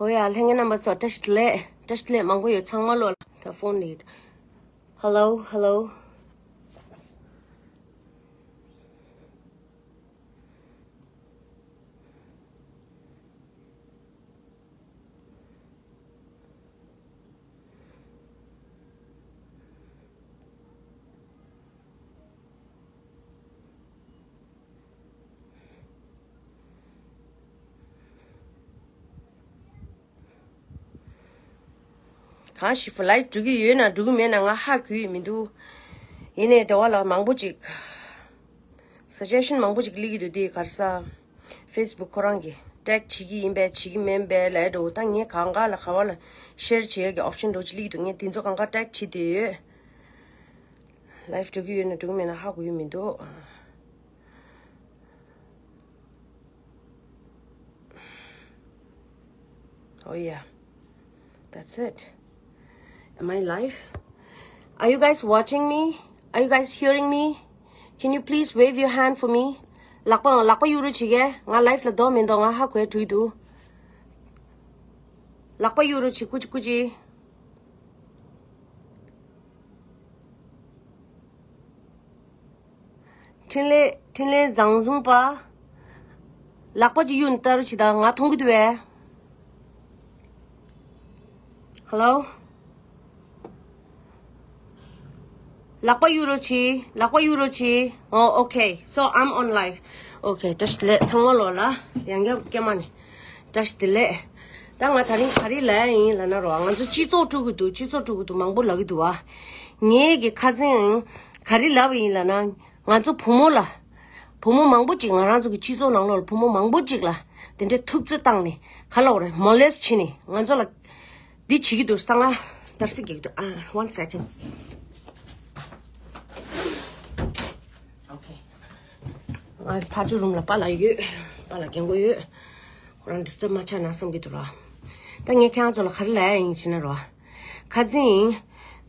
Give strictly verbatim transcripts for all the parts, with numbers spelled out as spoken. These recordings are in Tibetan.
ཨོ་ཡ། ལྷན་རྒྱས་རྣམ་པ་ཚོ་བཀྲ་ཤིས་བདེ་ལེགས། བཀྲ་ཤིས་བདེ་ལེགས། མང་པོ་ཡོད། ཚང་མ་ལོ་ལ་ད་ཕོན་ལེད། Hello, hello. གང་ཞིག་ལའིབ་འགྲོ་གི་ཡོད་ན་འགྲོ་གི་མེད་ན་ང་ཧ་གོ་ཡི་མི་འདུག་ཡིན་ནའི་དེ་བ་ལ་མང་པོ་ཅིག suggestion མང་པོ་ཅིག་སླེབས་ཀྱི་འདུག་དེ་ག་རེ་ཟ། Facebook ཁོ་རང་གིས་ཊེག་བྱེད་ཀྱི་ཡིན་པས་བྱེད་ཀྱི་མིན་པས་ལབ་འགྲོ། ད་ངས་གང་ག་ལ་ག་བ་ལ་ཤེར་བྱེད་ཡས་ཀྱི་ཨོབ་ཤན་འགྲོ་ཅིག་སླེབས་ཀྱི་འདུག་ངས་དེ་ཚོ་གང་ག་ཊེག་བྱེད་བསྡད་ཡོད། ལའིབ་འགྲོ་གི་ཡོད་ན་འགྲོ་གི་མེད་ན་ཧ་གོ་ཡི་མི་འདུག Oh yeah. That's it. Am I live? Are you guys watching me? Are you guys hearing me? Can you please wave your hand for me? ལག་པ་ལག་པ་གཡུག་རོགས་བྱེད་ཀྱི། ང་ལའིབ་ལ་འདུག་མི་འདུག་ང་ཧ་གོ་ཡ་འགྲོ་གི་འདུག་ལག་པ་གཡུག་རོགས་བྱེད། ཀུ་ཅི་ཀུ་ཅི། འཕྲིན་ལས་འཕྲིན་ལས་བཟང་བཟུང་པ། ལག་པ་ཅིག་གཡུག་ནས་ལྟ་རོགས་བྱེད་དང་། ང་མཐོང་གི་འདུག་པས། Hello. ལག་པ་གཡུག་རོགས་བྱེད། ལག་པ་གཡུག་རོགས་བྱེད། Oh, okay. So I'm on live. Okay. བཀྲ་ཤིས་བདེ་ལེགས། ཚང་མ་ལོ་ལ་ཡང་བསྐྱར་སྐྱེལ་མ་ནས་བཀྲ་ཤིས་བདེ་ལེགས། ད་ང་དེ་རིང་ག་རེ་ལབ་ཡ་ཡིན་ལབ་ན་རོ། ང་ཚོ་སྤྱི་ཚོགས་དཀྲུག་གི་འདུག་སྤྱི་ཚོགས་དཀྲུག་གི་འདུག་མང་པོ་ལབ་ཀྱི་འདུག་བ། ངའི་གི་ཁ་སང་ག་རེ་ལབ་པ་ཡིན་ལབ་ན། ང་ཚོ་བུ་མོ་ལ། བུ་མོ་མང་པོ་ཅིག་ང་རང་ཚོ་གི་སྤྱི་ཚོགས་ནང་ལོགས་ལ་བུ་མོ་མང་པོ་ཅིག་ལ་དེ་འདྲའི་ཐུབ་ཚོད་བཏང་ནས་ག་ལབ་དགོས་རེད། མོ་ལེ་སི་བྱས་ནས་ང་ཚོ་ལ་འདི་བྱེད་ཀྱི་འདུག་ད་ང་འདར་སིག་རྒྱག་གི་འདུག་ཨ། One second. Okay. ང་ཕར་ཕྱོགས་རུམ་ལ་པཱ་ལགས་ཡོད། པཱ་ལགས་རྒན་གོག་ཡོད། ཁོ་རང་ཌི་སི་ཊབ་མ་ཆགས་ན་བསམ་གྱི་འདུག་ར། ད་ངས་ཁྱེད་རང་ཚོ་ལ་ག་རེ་ལབ་ཡ་ཡིན་ཟེར་ན་ར། ཁ་སང་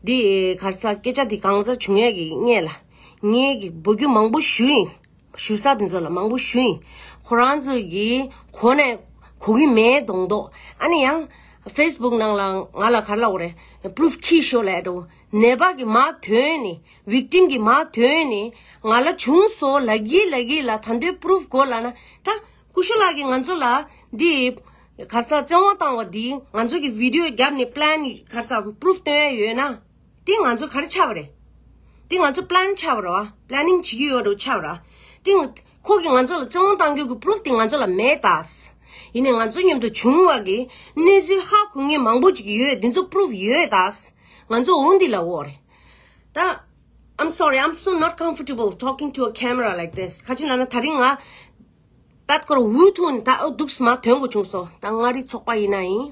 འདི་ག་རེ་ཟ། སྐད་ཆ་འདི་གང་ཟག་བྱུང་ཡས་ཀྱི་སྔས་ལ་ངས་ཀྱི་འབོད་སྐུལ་མང་པོ་ཞུས་ཡིན། ཞུ་ས་དེ་ཚོ་ལ་མང་པོ་ཞུས་ཡིན། ཁོ་རང་ཚོ་གིས་གོ་ནས་གོ་གི་མེད་མདོག་མདོག་ཨ་ནི་ཡང་ཕེ་སི་བུག་ནང་ལ་ང་ལ་ག་རེ་ལབ་དགོས་རེད། པུ་རུཕ་ཁྱེར་ཤོག་ལབ་འགྲོ། ནད་པ་གི་མར་ཐོན་ནས། ཝིག་ཊིམ་གི་མར་ཐོན་ནས་ང་ལ་བྱུང་སོང་ལབ་ཀྱི་ལབ་ཀྱི་ལ། ད་དུང་པུ་རུཕ་དགོས་ལབ་ན། ད་སྐུ་ཞབས་ལགས་ཀྱིས་ང་ཚོ་ལ་འདི་ག་རེ་ཟ། བཙན་དབང་བཏང་བ་འདི་ང་ཚོ་གི་བི་ཌི་ཡོ་བརྒྱབ་ནས་པི་ལན་ག་རེ་ཟ། པུ་རུཕ་སྟོན་ཡ་ཡོད་ན། དེ་ང་ཚོ་ག་རེ་ཆགས་པ་རེད། དེ་ང་ཚོ་པི་ལན་ཆགས་པ་རེད་བ། པི་ལན་ནིང་བྱེད་ཀྱི་ཡོད་འགྲོ་ཆགས་པ་རེད། དེ་ང་ཁོ་གིས་ང་ཚོ་ལ་བཙན་དབང་བཏང་རྒྱུ་གི་པུ་རུཕ་དེ་ང་ཚོ་ལ་མེད་ད། ཡིན་ནའི་ང་ཚོ་མཉམ་དུ་བྱུང་བ་གི་གནས་ཚུལ་ཧ་གོ་མཁན་མང་པོ་ཅིག་ཡོད། དེ་ཚོ་པུ་རུཕ་ཡོད་ད། ང་ཚོ་འོང་འདི་ལ་འོ་རེད། ད། I'm sorry, I'm so not comfortable talking to a camera like this. ག་ཅི་ལབ་ན་དེ་རིང་ང་པད་ཀོར་འུ་ཐུག་ནས་ད་འོ་འདུག་སེ་མར་ཐོན་དགོས་བྱུང་སོང་། ད་མངའ་རིས་ཚོགས་པ་ཡིན་ན་ཡིན།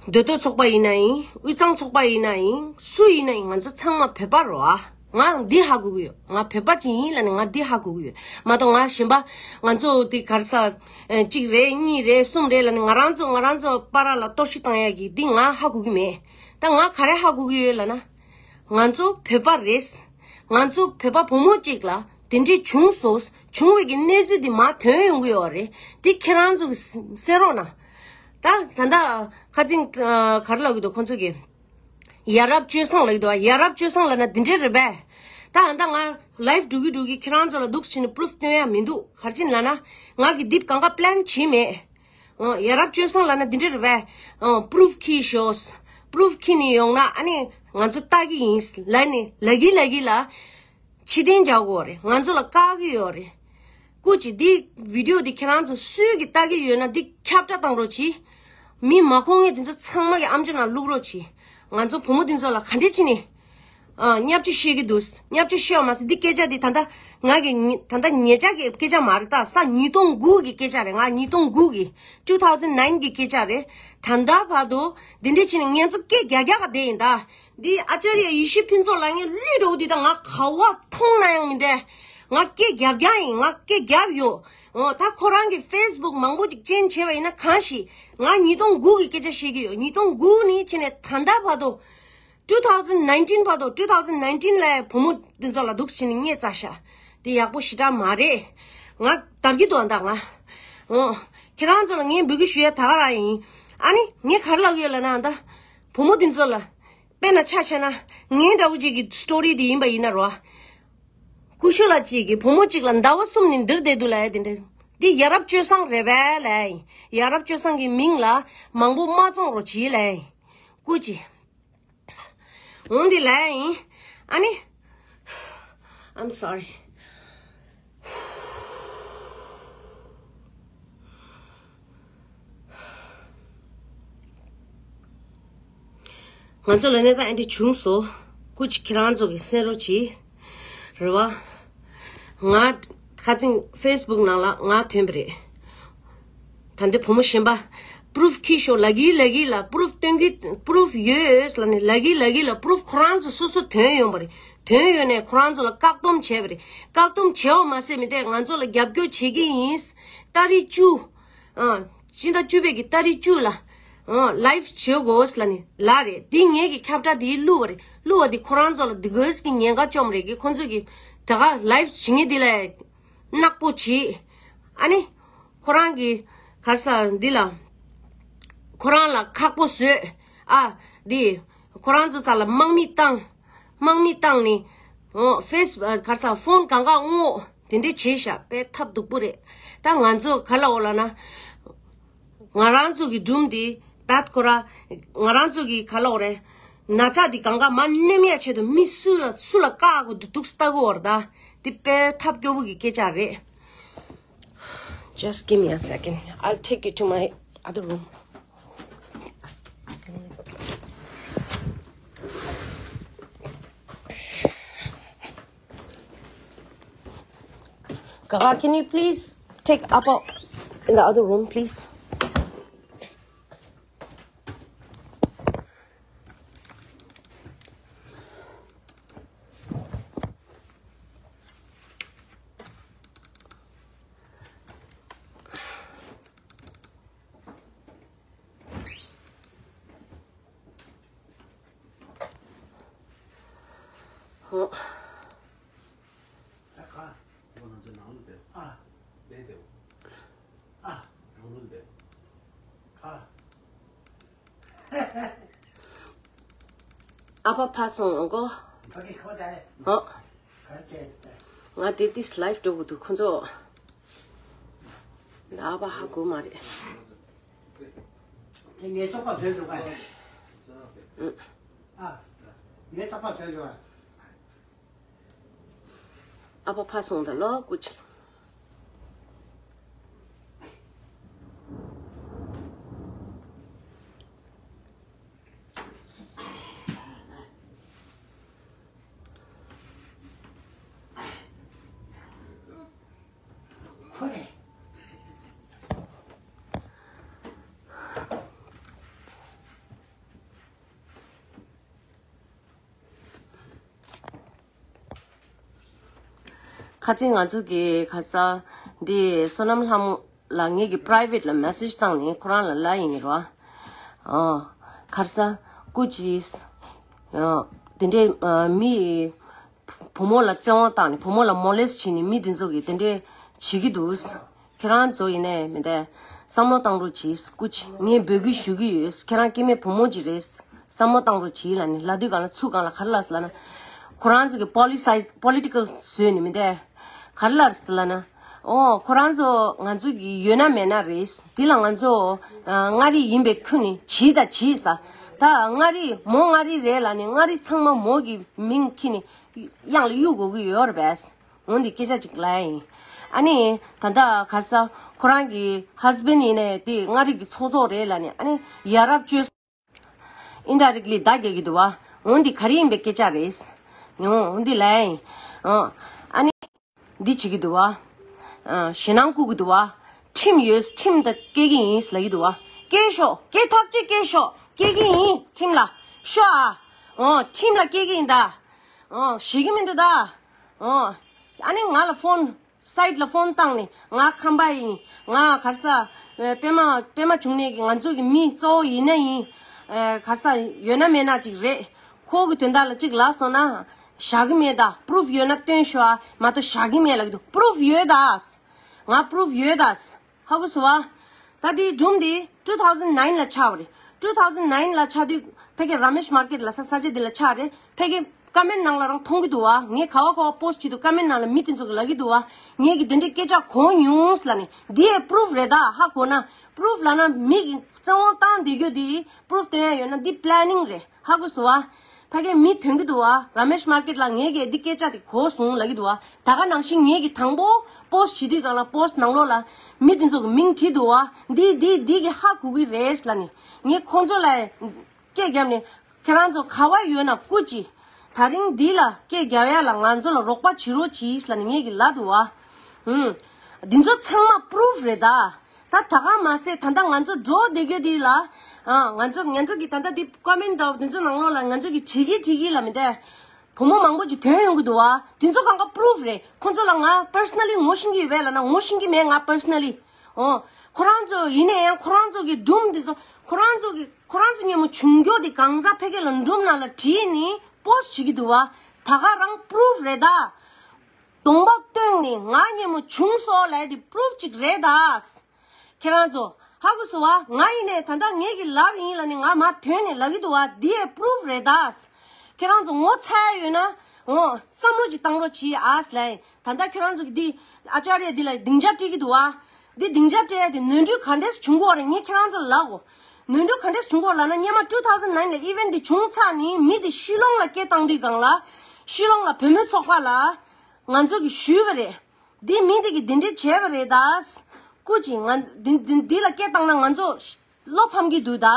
མདོ་སྟོད་ཚོགས་པ་ཡིན་ན་ཡིན། དབུས་གཙང་ཚོགས་པ་ཡིན་ན་ཡིན། སུ་ཡིན་ན་ཡིན། ང་ཚོ་ཚང་མ་བོད་པ་རེད་བ། ང་འདི་ཧ་གོ་གི་ཡོད། ང་བོད་པ་ཅིག་ཡིན་ལབ་ནས་ང་འདི་ཧ་གོ་གི་ཡོད་མ་གཏོགས། ང་གཞན་པ་ང་ཚོ་དེ་ག་རེ་ཟ། ཨ། གཅིག་རེད། གཉིས་རེད། གསུམ་རེད་ལབ་ནས་ང་རང་ཚོ་ང་རང་ཚོ་བར་ལ་གཏོར་བཤིག་བཏང་ཡ་གི་འདི་ང་ཧ་གོ་གི་མེད། ད་ང་ག་རེ་ཧ་གོ་གི་ཡོད་ལབ་ན། ང་ཚོ་བོད་པ་རེད། ང་ཚོ་བོད་པ་བུ་མོ་གཅིག་ལ་དེ་འདྲས་བྱུང་སོང་། བྱུང་བའི་གི་གནས་ཚུལ་འདི་མར་ཐོན་ཡོང་གི་ཡོད་རེད། འདི་ཁྱེད་རང་ཚོ་གིས་གསན་རོགས་གནང་། ད་ད་ལྟ་ཁ་སང་། ཨ། ག་རེ་ལབ་ཀྱི་འདུག་ཁོང་ཚོ་གིས། ཡ་རབས་སྤྱོད་བཟང་ལབ་ཀྱི་འདུག་ཡ་རབས་སྤྱོད་བཟང་ལབ་ན་འདི་འདྲས་རེད་པས། ད་ད་ང་ལའིབ་འགྲོ་གི་འགྲོ་གི་ཁྱེད་རང་ཚོ་ལ་འདུག་སེ་བྱས་ནས་པུ་རུཕ་སྟོན་ཡ་མི་འདུག་ག་རེ་བྱས་ནས་ལབ་ན། ང་གིས་འདི་གང་ག་པི་ལན་བྱས་མེད། ཨོ། ཡ་རབས་སྤྱོད་བཟང་ལབ་ན་འདི་འདྲ་རེད་པས། ཨོ། པུ་རུཕ་ཁྱེར་ཤོག་པུ་རུཕ་ཁྱེར་ནས་ཡོང་ན་ཨ་ནི་ང་ཚོ་ལྟ་གི་ཡིན་ལབ་ནས་ལབ་གི་ལབ་གི་ལ། ཕྱིར་འཐེན་རྒྱག་དགོས་རེད། ང་ཚོ་ལ་བཀག་གི་ཡོད་རེད། སྐུ་མཁྱེན། འདི་བི་ཌི་ཡོ་འདི་ཁྱེད་རང་ཚོ་སུས་གི་ལྟ་གི་ཡོད་ན་འདི་ཁྱབ་བསྒྲགས་བཏང་རོགས་གྱིས། མི་མ་གོ་མཁན་དེ་ཚོ་ཚང་མ་གི་ཨམ་ཅོག་ནང་བླུག་རོགས་གྱིས། ང་ཚོ་བུ་མོ་འདི་ཚོ་ལ་ག་འདྲས་བྱས་ནས། ཨ། བརྙས་བཅོས་བཤད་ཀྱི་འདུག་བརྙས་བཅོས་བཤད་པ་མ་ཟད་འདི་སྐད་ཆ་འདི་ད་ལྟ་ང་གི་ཉི་ད་ལྟ་ཉེ་ཆར་གྱི་སྐད་ཆ་མ་རེད། ད་ས་ཉིས་སྟོང་དགུ་གི་སྐད་ཆ་རེད། ང་ཉིས་སྟོང་དགུ་གི་two thousand nine གི་སྐད་ཆ་རེད། ད་ལྟ་བར་དུ་འདི་འདྲས་བྱས་ནས་ང་ཚོ་སྐད་རྒྱག་རྒྱག་ག་བསྡད་ཡིན་ད། འདི་ཨ་ཅཱརྱ་ཡེ་ཤེས་ཕུན་ཚོགས་ལབ་མཁན་ཀླུ་འདྲ་བོ་འདི་ད་ང་ག་བ་མཐོང་ན་ཡང་མི་འདྲ། ང་སྐད་རྒྱག་རྒྱག་ཡིན། ང་སྐད་རྒྱབ་ཡོད། འོ། ད་ཁོ་རང་གི་ཕེ་སི་བུག་མང་པོ་ཅིག་ཅན་བྱས་པ་ཡིན་ན་གང་ཞིག་ང་ཉིས་སྟོང་དགུ་གི་སྐད་ཆ་བཤད་ཀྱི་ཡོད། ཉིས་སྟོང་དགུ་ནས་བྱས་ནས་ད་ལྟ་བར་དུ། two thousand nineteen བར་དུ། two thousand nineteen ལ་བུ་མོ་འདི་ཚོ་ལ་འདུག་སེ་བྱས་ནས་བརྙས་བཙལ་ཤག་དེ་ཡག་པོ་ཞེ་དྲག་མ་རེད། ང་འདར་གྱི་འདུག་ཨ་ད་ང་། འོ། ཁྱེད་རང་ཚོ་ལ་ངས་འབོད་སྐུལ་ཞུ་ཡ་ད་ག་རང་ཡིན། ཨ་ནི་ངས་ག་རེ་ལབ་ཀྱི་ཡོད་ལབ་ན། ད་བུ་མོ་འདི་ཚོ་ལ་དཔེར་ན་ཆ་བཞག་ན་ངའི་འདྲ་བོ་ཅིག་གི་སི་ཊོ་རི་འདི་ཡིན་པ་ཡིན་ན་རོ། ཀུ་ཤུ་ལ་ཅིག་གི་བུ་མོ་ཅིག་ལ་ཟླ་བ་གསུམ་ནས་འདིར་བསྡད་འདུག་ལབ་ཡ་དེ་འདྲ། འདི་ཡ་རབས་སྤྱོད་བཟང་རེད་པས་ལབ་ཡ་ཡིན། ཡ་རབས་སྤྱོད་བཟང་གི་མིང་ལ་མང་པོ་མ་བཙོང་རོགས་གྱིས་ལབ་ཡ་ཡིན། སྐུ་མཁྱེན། འོན་ཏེ་ལབ་ཡ་ཡིན། ཨ་ནི། I'm sorry. ང་ཚོ་ལ་གནས་སྟངས་ཨེ་འདྲ་བྱུང་སོང་། སྐུ་མཁྱེན་ཁྱེད་རང་ཚོ་གིས་གསན་རོགས་གྱིས། རེད་བ། ང་ཁ་སང་ཕེ་སི་བུག་ནང་ལ་ང་ཐོན་པ་རེད། ད་འདི་བུ་མོ་གཞན་པ། པུ་རུབ་འཁྱེར་ཤོག་ལབ་ཀྱི་ལབ་ཀྱི་ལ། པུ་རུབ་སྟོན་གྱི། པུ་རུབ་ཡོད་ལབ་ནས་ལབ་ཀྱི་ལབ་ཀྱི་ལ། པུ་རུབ་ཁོ་རང་ཚོ་སོ་སོ་ཐོན་ཡོང་པ་རེད། ཐོན་ཡོང་ནས་ཁོ་རང་ཚོ་ལ་བཀག་སྡོམ་བྱས་པ་རེད། བཀག་སྡོམ་བྱས་པ་མ་ཟད་མི་འདྲ་ང་ཚོ་ལ་རྒྱབ་སྐྱོར་བྱེད་ཀྱི་ཡིན། ཏ་རིག་བཅུ། ཨ། སྤྱི་ཟླ་བཅུ་པའི་གི་ཏ་རིག་བཅུ་ལ། ཨ། ལའིབ་བྱེད་དགོས་ལབ་ནས་ལབ་རེད། འདི་ངེད་ཀྱི་ཁྱབ་བསྒྲགས་འདི་བླུགས་པ་རེད། བླུགས་པ་འདི་ཁོ་རང་ཚོ་ལ་འདི་གོས་ཀྱི་ཉེན་ཁ་བཅོམ་རེད་གི། ཁོ་ཚོ་གི་ད་ག་ལའིབ་བྱེད་མཁན་འདི་ལ་ནག་པོ་བྱེད། ཨ་ནི། ཁོ་རང་གི་ག་རེ་ཟེར་འདི་ལ། ཁོ་རང་ལ་ཁག་པོ་བཟོས། ཨ། འདི། ཁོ་རང་ཚོ་རྩ་ལ་དམག་མི་བཏང་། དམག་མི་བཏང་ནི། འོ། ཕེ་སི། ག་རེ་ཟེར། ཕོན་གང་ག་འོང་། དེ་འདྲས་བྱས་ཤག་དཔེ་ཐབས་སྡུག་པོ་རེད། ད་ང་ཚོ་ག་ལབ་དགོས་ལབ་ན། ང་རང་ཚོ་གི་སྒྲུང་འདི་བད་ཁོ་ར། ང་རང་ཚོ་གི་ག་ལབ་དགོས་རེད། ན་ཚ་འདི་གང་ག་མར་ནེམ་ཡ་ཆེད་དུ་མི་སུ་ལ་སུ་ལ་བཀག་དགོས་འདུག་འདུག་ལྟ་དགོས་བར་ད། འདི་དཔེ་ཐབས་སྐྱོ་པོ་གི་སྐད་ཆ་རེད། Just give me a second. I'll take you to my other room. Gaga, can you please take Appa in the other room, please? ཧོ། ད་ཁ། ཁོ་ང་ཚོ་ནང་ལ་བསྡད། ཨ། བསྡད་བསྡད། ཨ། ནང་ལ་བསྡད། ཁ། ཨ་ཕ་ཕར་སོང་ཨ་ཁོ། ཕ་གི་ཁོ་ད། ཧོ། ག་རེ་བྱས་ད། ང་དེ་ཏིས་ལའིབ་འགྲོ་གི་འདུག་ཁོ་ཚོ། ཨ་ཕ་ཧ་གོ་མ་རེད། དེ་ངའི་ཐོག་པ་བཟོས་འདུག་ག་ཨ། ངའི་ཐོག་པ་བཟོས་འདུག་ག་ཨ་ཕ་ཕར་སོང་ད་ལོ་སྐུ་མཁྱེན། ཁོ་རེ། ཁ་ཅིག་ང་ཚོ་གི་ཁ་ས་འདི་བསོད་ནམས་ལྷ་མོ་ལ་ངེད་ཀྱི་པ་རའི་ཝེཊ་ལ་མེ་སེཇ་བཏང་ནས་ཁོ་རང་ལ་ལབ་ཡིན་རོ། ཨ། ཁ་ས་སྐུ་མཁྱེན། ཨ། དེ་འདྲའི་ཨ་མི་བུ་མོ་ལ་བཙན་དབང་བཏང་ནས་བུ་མོ་ལ་མོ་ལེ་སི་ཊི་བྱས་ནས་མི་དེ་ཚོ་གིས་དེ་འདྲའི་བྱེད་ཀྱི་འདུག་ཁྱེད་རང་ཚོ་ཡིན་ནའི་མི་འདའ། བསམ་བློ་བཏང་རོགས་གྱིས་སྐུ་མཁྱེན། ངས་འབོད་སྐུལ་ཞུ་གི་ཡོད། ཁྱེད་རང་སྐྱེ་དམན་བུ་མོ་ཅིག་རེད། བསམ་བློ་བཏང་རོགས་གྱིས་ལབ་ནས་ལབ་དུས་གང་ལ་ཚུར་གང་ལ་ག་རེ་ལབ་སོང་ལབ་ན། ཁོ་རང་ཚོ་གི་པོ་ལི་སའི་པོ་ལི་ཊི་ཀལ་བཟོས་ནས་མི་འདའ། ག་རེ་ལབ་སོང་ལབ་ན། ཨོ་ཁོ་རང་ཚོ་ང་ཚོ་གི་ཡོད་ན་མེད་ན་རེད། དེ་ལ་ང་ཚོ་ཨ་མངའ་རིས་ཡིན་པའི་ཁུལ་ནས་བྱིས་དང་བྱིས་ས། ད་མངའ་རིས་མོ་མངའ་རིས་རེད་ལབ་ནས་མངའ་རིས་ཚང་མ་མོ་གི་མིང་ཁྱེར་ནས་གཡང་ལ་གཡུག་དགོས་ཀྱི་ཡོད་རེད་པས། འོན་ཏེ་སྐད་ཆ་གཅིག་ལབ་ཡ་ཡིན། ཨ་ནི་ད་ལྟ་ག་རེ་ཟ། ཁོ་རང་གི་ཧ་སི་བྷེན་ཌི་ཡིན་ནའི་དེ་མངའ་རིས་ཀྱི་ཚོགས་གཙོ་རེད་ལབ་ནས་ཨ་ནི་ཡ་རབས་སྤྱོད། ཨིན་ཌའི་རེག་ཊི་ལི་བརྡ་རྒྱག་གི་འདུག་བ། འོན་ཏེ་ག་རེ་ཡིན་པའི་སྐད་ཆ་རེད། འོན་ཏེ་ལབ་ཡ་ཡིན། ཨ་ནི་འདི་བྱེད་ཀྱི་འདུག་བ། ཞེད་སྣང་བསྐུལ་གྱི་འདུག་བ། ཁྲིམས་ཡོད། ཁྲིམས་ལ་སྐྱེལ་གྱི་ཡིན་ལབ་ཀྱི་འདུག་བ། སྐྱེལ་ཤོག་སྐྱེལ་ཐག་ཆོད་སྐྱེལ་ཤོག་སྐྱེལ་གྱི་ཡིན། ཁྲིམས་ལ་ཤོག་ཨ། ཨོ་ཁྲིམས་ལ་སྐྱེལ་གྱི་ཡིན་ད། ཨོ་ཞེད་ཀྱི་མི་འདུག་ད། ཨོ་ཨ་ནི་ང་ལ་ཕོན། སའིཌ་ལ་ཕོན་བཏང་ནས་ང་ཁམས་པ་ཡིན། ང་ག་རེ་ཟ། པད་མ་པད་མ་བྱུང་གནས་ཀྱི་ང་ཚོ་གི་མི་གཙོ་བོ་ཡིན་ན་ཡིན། ག་རེ་ཟ་ཡོད་ན་མེད་ན་ཅིག་རེད། ཁོ་གི་དོན་དག་ལ་ཅིག་ལབ་སོང་ན། བཞག་གི་མེད་ད། པུ་རུབ་ཡོད་ན་སྟོན་ཤོག་ཨ། མ་གཏོགས་བཞག་གི་མེད་ལབ་ཀྱི་འདུག་པུ་རུབ་ཡོད་ད། ང་པུ་རུབ་ཡོད་ད། ཧ་གོ་སོང་བ། ད་དེའི་སྒྲུང་འདི་two thousand nine ལ་ཆགས་པ་རེད། two thousand nine ལ་ཆགས་དུས་ཕ་གི་Ramesh Market ལ་ས་ས་ཆ་འདི་ལ་ཆགས་རེད། ཕ་གི་ཀོ་མེན་ཊི་ནང་ལ་རང་མཐོང་གི་འདུག་བ། ངས་ག་བ་ག་བ་པོ་སི་ཊི་བྱེད་དུས་ཀོ་མེན་ཊི་ནང་ལ་མི་དེ་ཚོ་གི་ལབ་ཀྱི་འདུག་བ། ངས་ཀྱི་དེ་འདྲའི་སྐད་ཆ་གོ་མྱོང་ལབ་ནས། འདི་ཡའི་པུ་རུཕ་རེད་ད། ཧ་གོ་ན། པུ་རུཕ་ལབ་ན་མི་གི་བཙན་དབང་བཏང་བསྡད་རྒྱུ་དེ་པུ་རུཕ་སྟོན་ཡ་ཡོད་ན་འདི་པི་ལེ་ནིང་རེད། ཧ་གོ་སོང་བ། ཕ་གིའི་མི་ཐོན་གྱི་འདུག་བ། Ramesh Market ལ་ངས་ཀྱི་འདི་སྐད་ཆ་དེ་གོ་སོང་ལབ་ཀྱི་འདུག་བ། ད་ག་ནང་བཞིན་ངས་ཀྱི་དང་པོ་པོ་སི་ཊི་བྱེད་དུས་སྒང་ལ་པོ་སི་ཊི་ནང་ལོགས་ལ་མི་དེ་ཚོ་གི་མིང་བྲིས་འདུག་བ། འདི་འདི་འདི་གི་ཧ་གོ་གི་རེད་ལབ་ནས། ངས་ཁོང་ཚོ་ལ་སྐད་བརྒྱབ་ནས། ཁྱེད་རང་ཚོ་ག་བ་ཡོད་ན་སྐུ་མཁྱེན། ད་རིང་འདི་ལ་སྐད་རྒྱག་ཡ་ལ་ང་ཚོ་ལ་རོགས་པ་བྱེད་རོགས་གྱིས་ལབ་ནས་ངས་ཀྱི་ལབ་འདུག་བ། ཧུམ། འདི་ཚོ་ཚང་མ་པུ་རུཕ་རེད་ད། ད་ད་ག་མ་ཟད་ད་ལྟ་ང་ཚོ་འགྲོ་བསྡད་རྒྱུ་འདི་ལ། ཨ། ང་ཚོ་ང་ཚོ་གི་ད་ལྟ་འདི་ཀོ་མེན་ཊི་འདྲ་བོ་འདི་ཚོ་ནང་ལོགས་ལ་ང་ཚོ་གི་བྲིས་ཀྱི་བྲིས་ཀྱི་ལ་མི་འདས། བུ་མོ་མང་པོ་ཅིག་ཐོན་ཡོང་གི་འདུག་བ། དེ་ཚོ་གང་ག་པུ་རུཕ་རེད། ཁོ་ཚོ་ལ་ང་པར་སོ་ན་ལི་ངོ་ཤེས་ཀྱི་ཡོད་པས་ལབ་ན་ངོ་ཤེས་ཀྱི་མེད། ང་པར་སོ་ན་ལི། ཨོ། ཁོ་རང་ཚོ་ཡིན་ན་ཡང་ཁོ་རང་ཚོ་གི་སྒྲུང་འདི་ཚོ་ཁོ་རང་ཚོ་གི་ཁོ་རང་ཚོ་མཉམ་པོ་བྱུང་རྒྱུ་དེ་གང་ཟག་ཕ་གི་ལ་སྒྲུང་ནང་ལ་བྲིས་ནས་པོ་སི་ཊི་བྱེད་ཀྱི་འདུག་བ། ད་ག་རང་པུ་རུཕ་རེད་ད། གདོང་པ་སྟོན་ནས་ང་མཉམ་པོ་བྱུང་སོང་ལབ་དེ་པུ་རུཕ་ཅིག་རེད་ད། ཁྱེད་རང་ཚོ་ཧ་གོ་སོང་བ། ང་ཡིན་ནས་ད་ལྟ་ངེད་ཀྱི་ལབ་ཡིན་ལབ་ནས་ང་མ་ཐོན་ནས་ལབ་ཀྱི་འདུག་བ། འདི་ཡའི་པུ་རུཕ་རེད་ད། ཁྱེད་རང་ཚོ་ངོ་ཚ་ཡ་ཡོད་ན། འོ། བསམ་བློ་ཅིག་བཏང་རོགས་གྱིས་ཨ་ལབ་ཡིན། ད་ལྟ་ཁྱེད་རང་ཚོ་གི་འདི་ཨ་ཅཱརྱ་འདི་ལ་སྡིངས་ཆ་སྤྲད་ཀྱི་འདུག་བ། འདི་སྡིངས་ཆ་སྤྲད་ཡ་དེ་ནོར་འཁྲུལ་ག་འདྲས་བྱུང་གི་ཡོད་རེད། ངས་ཁྱེད་རང་ཚོ་ལ་ལབ་གོ། ནོར་འཁྲུལ་ག་འདྲས་བྱུང་གི་ཡོད་ལབ་ན། སྔོན་མ་two thousand nine ལ་ཨི་ཝེན་ཊི་འདི་བྱུང་ཚར་ནས་མི་འདི་ཤི་ལོང་ལ་སྐད་བཏང་དུས་སྒང་ལ། ཤི་ལོང་ལ་བུད་མེད་ཚོགས་པ་ལ་ང་ཚོ་གིས་ཞུས་པ་རེད། འདི་མི་དེ་གིས་འདི་འདྲས་བྱས་པ་རེད་ད། སྐུ་མཁྱེན། ང་འདི་འདི་འདི་ལ་སྐད་བཏང་ན་ང་ཚོ་བློ་ཕམ་གྱི་འདུག་ད།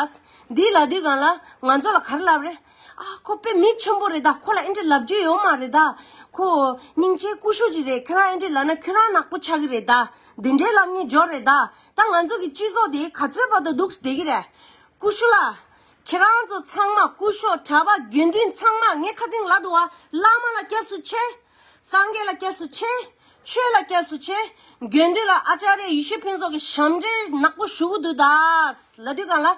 འདི་ལབ་དུས་སྒང་ལ་ང་ཚོ་ལ་ག་རེ་ལབ་རེད། ཨ། ཁོ་དཔེ་མི་ཆེན་པོ་རེད་ད། ཁོ་ལ་ཨེ་འདྲས་ལབ་རྒྱུ་ཡོད་མ་རེད་ད། ཁོ་སྙིང་རྗེ་སྐུ་ཞབས་ཅིག་རེད། ཁྱེད་རང་ཨེ་འདྲས་ལབ་ན་ཁྱེད་རང་ནག་པོ་ཆགས་ཀྱི་རེད་ད། འདི་འདྲས་ལབ་མཁན་འབྱོར་རེད་ད། ད་ང་ཚོ་གི་སྤྱི་ཚོགས་དེ་ག་ཚོད་བར་དུ་འདུག་བསྡད་ཀྱི་རེད། སྐུ་ཞབས་ལགས། ཁྱེད་རང་ཚོ་ཚང་མ་སྐུ་ཞབས་གྲྭ་པ་དགེ་འདུན་ཚང་མ། ངས་ཁ་སང་ལབ་འདུག་བ། བླ་མ་ལ་སྐྱབས་སུ་མཆི། སངས་རྒྱས་ལ་སྐྱབས་སུ་མཆི། ཆོས་ལ་སྐྱབས་སུ་མཆི། དགེ་འདུན་ལ་ཨ་ཅཱརྱ་ཡེ་ཤེས་ཕུན་ཚོགས་ཀྱིས་ཞབས་འདྲེན་ནག་པོ་ཞུ་གི་འདུག་ད་ལབ་དུས་སྒང་ལ།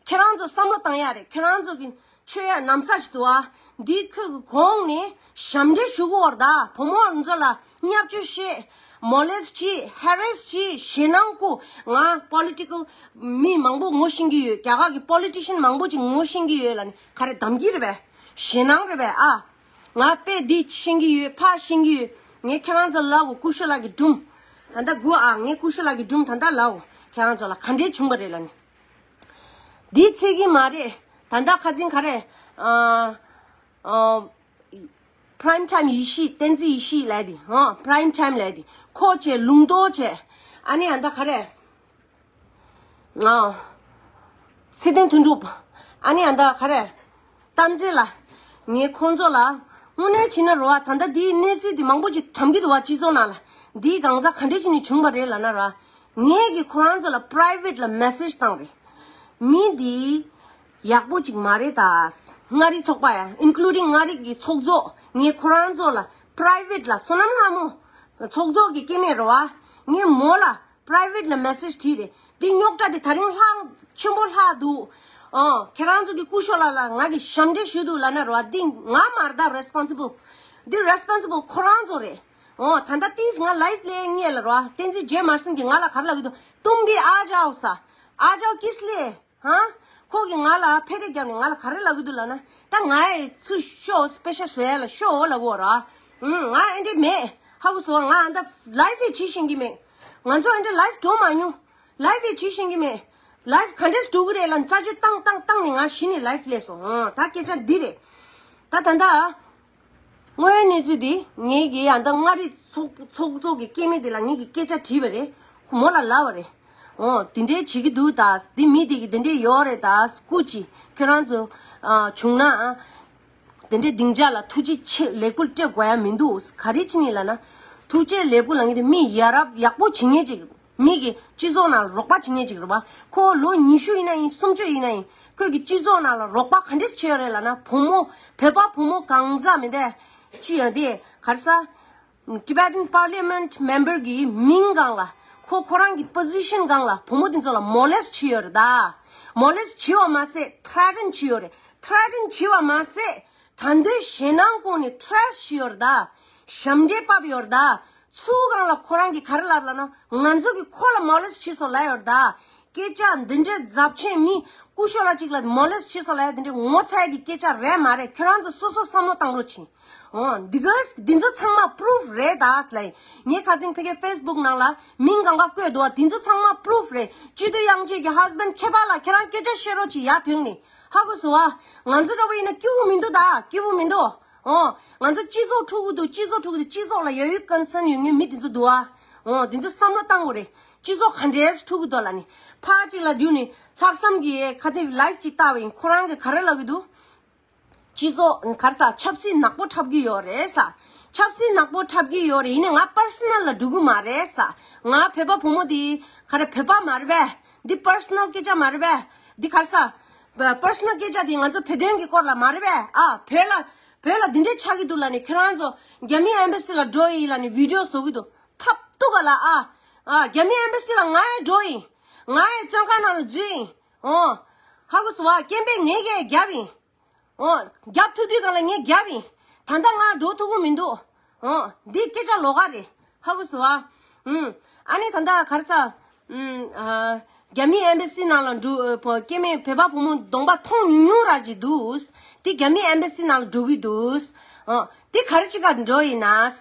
ཁྱེད་རང་ཚོ་བསམ་བློ་བཏང་ཡ་རེད། ཁྱེད་རང་ཚོ་གི་ཆོས་ཡ་ནམ་ས་ཞིག་འདུག་བ། འདི་ཁོས་གི་གོང་ནས་ཞབས་འདྲེན་ཞུ་གི་ཡོད་རེད་ད། བུ་མོ་ཚོ་ལ་བརྙས་བཅོས་བྱེད། མོ་ལེ་སི་ཊི་བྱེད། ཧེ་རེ་སི་བྱེད། ཞེད་སྣང་བསྐུལ། ང་པོ་ལི་ཊི་ཀལ་མི་མང་པོ་ངོ་ཤེས་ཀྱི་ཡོད། རྒྱ་གར་གྱི་པོ་ལི་ཊི་ཤན་མང་པོ་ཅིག་ངོ་ཤེས་ཀྱི་ཡོད་ལབ་ནས། ག་རེ་དམ་གྱི་རེད་པས། ཞེད་སྣང་རེད་པས་ཨ། ང་དཔེ་འདི་ཤེས་ཀྱི་ཡོད། ཕར་ཤེས་ཀྱི་ཡོད། ངས་ཁྱེད་རང་ཚོ་ལབ་གོ། སྐུ་ཞབས་ལགས་ཀྱི་སྒྲུང་། ད་ལྟ་སྒུག་ཨ། ངས་སྐུ་ཞབས་ལགས་ཀྱི་སྒྲུང་ད་ལྟ་ལབ་གོ། ཁྱེད་རང་ཚོ་ལ་ག་འདྲས་བྱུང་བ་རེད་ལབ་ནས། འདི་ཚད་ཀྱི་མ་རེད། ད་ལྟ་ཁ་སང་ག་རེ། ཨ། ཨ། པི་རའིམ་ཊའིམ་ཡེ་ཤེས། བསྟན་འཛིན་ཡེ་ཤེས་ལབ་དེ། ཨ། པི་རའིམ་ཊའིམ་ལབ་དེ། ཁོ་བྱས། ལུང་རྟོགས་བྱས། ཨ་ནི་ཨ་ད་ག་རེ། ཨ། ཚེ་བརྟན་དོན་གྲུབ། ཨ་ནི་ཨ་ད་ག་རེ། རྟ་མགྲིན་ལགས། ངས་ཁོང་ཚོ་ལ་དངོས་གནས་བྱས་ན་རེད་བ། ད་ལྟ་འདིའི་གནས་ཚུལ་འདི་མང་པོ་ཅིག་གྲམ་གྱི་འདུག་བ། སྤྱི་ཚོགས་ནང་ལ། འདིའི་གང་ཟག་ག་འདྲས་བྱས་ནས་བྱུང་བ་རེད་ལབ་ན་རེད་བ། ངས་ཀྱིས་ཁོ་རང་ཚོ་ལ་པི་རའི་ཝེཊ་ལ་མེ་སེཇ་བཏང་རེད། མི་འདི་ཡག་པོ་ཅིག་མ་རེད་ད། མངའ་རིས་ཚོགས་པ་ཡ། ཨིན་ཀུ་ལུ་ཌིང་མངའ་རིས་ཀྱི་ཚོགས་གཙོ། ངས་ཁོ་རང་ཚོ་ལ་པི་རའི་ཝེཊ་ལ། བསོད་ནམས་ལྷ་མོ་ཚོགས་གཙོ་གི་སྐྱེ་དམན་རེད་བ། ངས་མོ་ལ་པི་རའི་ཝེཊ་ལ་མེ་སེཇ་བྲིས་རེད། འདི་རྙོག་དྲ་འདི་ད་རིང་ལྷག་ཆེན་པོ་ལྷག་འདུག་ཨོ། ཁྱེད་རང་ཚོ་གི་སྐུ་ཞབས་ལགས་ལ་ང་གིས་ཞབས་འདྲེན་ཞུས་འདུག་ལབ་ན་རེད་བ། འདི་ང་མ་རེད་ད་རེ་སི་པོན་སི་བལ། འདི་རེ་སི་པོན་སི་བལ་ཁོ་རང་ཚོ་རེད། ཨོ། ད་ལྟ་ཏིས་ང་ལའིབ་ལས་ངེས་ལ་རེད་བ། བསྟན་འཛིན་རྗེ་མར་སེང་གིས་ང་ལ་ག་རེ་ལབ་ཀྱི་འདུག Tum bhi aa jao sa, aa jao kis liye? ཧ། ཁོ་གིས་ང་ལ་ཕེ་རེ་བརྒྱབ་ནས་ང་ལ་ག་རེ་ལབ་ཀྱི་འདུག་ལབ་ན། ད་ང་ཡི་ཚུར་ཤོག་དཔེ་ཆ་བཟོ་ཡ་ལ་ཤོག་ལབ་ཀྱི་ཡོད་རེད། ཨུམ། ང་ཨེ་འདྲས་མེད། ཧ་གོ་སོང་། ང་ཨ་ད་ལའིབ་ཡི་བྱེད་ཤེས་ཀྱི་མེད། ང་ཚོ་ཨེ་འདྲས་ལའིབ་འགྲོ་མ་མྱོང་། ལའིབ་ཡི་བྱེད་ཤེས་ཀྱི་མེད། ལའིབ་ག་འདྲས་འགྲོ་གི་རེད་ལབ་རྩད་གཅོད་བཏང་བཏང་བཏང་ནས་ང་གཞི་ནས་ལའིབ་སླེབས་སོང་། ཨང་། ད་སྐད་ཆ་འདི་རེད། ད་ད་ད། དངོས་ཡོད་གནས་ཚུལ་འདི་ངེད་ཀྱི་ཨ་ད་མངའ་རིས་ཚོགས་ཚོགས་གཙོ་གི་སྐྱེ་དམན་དེ་ལ་ངེད་ཀྱིས་སྐད་ཆ་དྲིས་པ་རེད། ཁོ་མོ་ལ་ལབ་པ་རེད། འོ། དེ་འདྲའི་བྱེད་ཀྱི་འདུག་ད། འདི་མི་དེ་གི་དེ་འདྲའི་ཡོད་རེད་ད། སྐུ་མཁྱེན། ཁྱོད་རང་ཚོ་ཨ་བྱུང་ན་ཨ་དེ་འདྲའི་སྡིངས་ཆ་ལ་ཐུགས་རྗེ་ཆེ་ལས་འགུལ་སྤྲད་དགོས་ཡ་མི་འདུག་ག་རེ་བྱེད་ནི་ལབ་ན། ཐུགས་རྗེ་ལས་འགུལ་ལ་ངེད་དེ་མི་ཡ་རབས་ཡག་པོ་བྱེད་མཁན་ཅིག་མི་གི་སྤྱི་ཚོགས་ནང་རོགས་པ་བྱེད་མཁན་ཅིག་རེད་པ། ཁོ་ལོ་ཉི་ཤུ་ཡིན་ན་ཡིན། སུམ་ཅུ་ཡིན་ན་ཡིན། ཁོས་ཀྱི་སྤྱི་ཚོགས་ནང་ལ་རོགས་པ་ག་འདྲས་བྱས་ཡོད་རེད་ལབ་ན། བུ་མོ་བོད་པ་བུ་མོ་གང་ཟག་མི་འདས་ཅི་ཡོད་དེ་ག་རེ་ཟ། Tibetan Parliament member གི་མིང་སྒང་ལ། ཁོ་ཁོ་རང་གི་པོ་ཟི་ཤན་སྒང་ལ་བུ་མོ་དེ་ཚོ་ལ་མོ་ལེ་སི་བྱས་ཡོད་རེད་ད། མོ་ལེ་སི་བྱས་པ་མ་ཟད་ཐི་རེ་ཊན་བྱས་ཡོད་རེད། ཐི་རེ་ཊན་བྱས་པ་མ་ཟད། ད་འདོད་ཞེད་སྣང་བསྐུལ་ནས་ཐི་རེ་ཊི་བྱས་ཡོད་རེད་ད། ཞབས་འདྲེན་བབས་ཡོད་རེད་ད། ཚུར་སྒང་ལ་ཁོ་རང་གིས་ག་རེ་ལབ་ལབ་ན། ང་ཚོ་གིས་ཁོ་ལ་མོ་ལེ་སི་བྱས་སོང་ལབ་ཡོད་རེད་ད། སྐད་ཆ་འདི་འདྲའི་རྫབ་ཆེན་མི་སྐུ་ཞབས་ལ་གཅིག་ལ་མོ་ལེས་བྱེད་སོགས་ལ་འདི་འདྲའི་ངོ་ཚ་ཡ་གི་སྐད་ཆ་རེད་མ་རེད། ཁྱོད་རང་ཚོ་སོ་སོ་བསམ་བློ་བཏང་རོགས་བྱིན། འོ་འདི་ག་འདི་ཚོ་ཚང་མ་པུ་རུབ་རེད་ད་ལ། ངས་ཁ་སང་ཕ་གིའི་ཕེ་སི་བུག་ནང་ལ་མིང་གང་ག་བཀོད་འདུག་བ། འདི་ཚོ་ཚང་མ་པུ་རུབ་རེད། སྤྱི་འཐུས་དབྱངས་ཅན་གྱི་ཧས་བྷེན་ཌི་མཁས་པ་ལ་ཁྱེད་རང་སྐད་ཆ་བཤད་རོགས་བྱེད་ཡ། དོན་ནི་ཧ་གོ་སོང་བ། ང་ཚོ་འདྲ་བོ་ཡིན་ན་སྐྱིད་པོ་མི་འདུག་ད། སྐྱིད་པོ་མི་འདུག་འོ། ང་ཚོ་སྤྱི་ཚོགས་འཁྲུག་གི་འདུག་སྤྱི་ཚོགས་འཁྲུག་གི་འདུག་སྤྱི་ཚོགས་ལ་ཡ་ཡུལ་ཀོན་སན་ཡོད་མཁན་མི་དེ་ཚོ་འདུག་ཨ། འོ་དེ་ཚོ་བསམ་བློ་བཏང་དགོས་རེད། སྤྱི་ཚོགས་ག་འདྲས་འཁྲུག་གི་འདུག་ལ་ནི། ཕར་གཅིག་ལ་བརྒྱུགས་ནས་ལྷག་བསམ་གྱིས་ཁ་ཚིག་ལའིབ་གཅིག་བལྟས་པ་ཡིན། ཁོ་རང་གིས་ག་རེ་ལབ་ཀྱི་འདུག་སྤྱི་ཚོགས་ག་རེ་ཟ། ཆབ་སྲིད་ནག་པོ་འཁྲབ་ཀྱི་ཡོད་རེད་ཟ། ཆབ་སྲིད་ནག་པོ་འཁྲབ་ཀྱི་ཡོད་རེད། ཡིན་ནའི་ང་པར་སོ་ནལ་ལ་འགྲོ་གི་མ་རེད་ཟ། ང་བོད་པ་བུ་མོ་དེ་ག་རེ་བོད་པ་མ་རེད་པས། འདི་པར་སོ་ནལ་སྐད་ཆ་མ་རེད་པས། འདི་ག་རེ་ཟ། པར་སོ་ནལ་སྐད་ཆ་དེ་ང་ཚོ་བོད་དོན་གྱི་སྐོར་ལ་མ་རེད་པས། ཨ་བོད་ལ་བོད་ལ་འདི་འདྲས་ཆགས་ཀྱི་འདུག་ལ་ནི། ཁྱེད་རང་ཚོ་རྒྱ་མི་ཨེམ་བེ་སི་ལ་འགྲོ་ཡིན་ལ་ནི་བི་ཌི་ཡོ་བཟོ་གི་འདུག་ཐབས་སྡུག་ག་ལ། ཨ་ཨ་རྒྱ་མི་ཨེམ་བེ་སི་ལ་ང་ཡང་འགྲོ་ཡིན། ང་ཡང་བཙོན་ཁང་ནང་ལ་འཛུལ་ཡིན། འོ་ཧ་གོ་སོང་བ། སྐད་འབོད་ངས་ཀྱང་བརྒྱབ་ཡིན། འོ། རྒྱབ་ཐུབ་དུས་གང་ལ་ངས་རྒྱབ་ཡིན། ད་ལྟ་ང་འགྲོ་ཐུབ་ཀྱི་མི་འདུག་འོ། འདི་སྐད་ཆ་ལོགས་ཀ་རེད། ཧ་གོ་སོང་ཨ། ཨུམ། ཨ་ནི་ད་ལྟ་ག་རེ་ཟ། ཨུམ། ཨ། རྒྱ་མི་ཨེམ་བེ་སི་ནང་ལ་འགྲོ་བོ་སྐྱེ་དམན་བོད་པ་བུ་མོ་གདོང་པ་མཐོང་ཉུང་ཉུང་ར་ཅིག་འདུག་འདི་རྒྱ་མི་ཨེམ་བེ་སི་ནང་ལ་འགྲོ་གི་འདུག་འོ། འདི་ག་རེ་བྱེད་ག་འགྲོ་ཡིན་ན།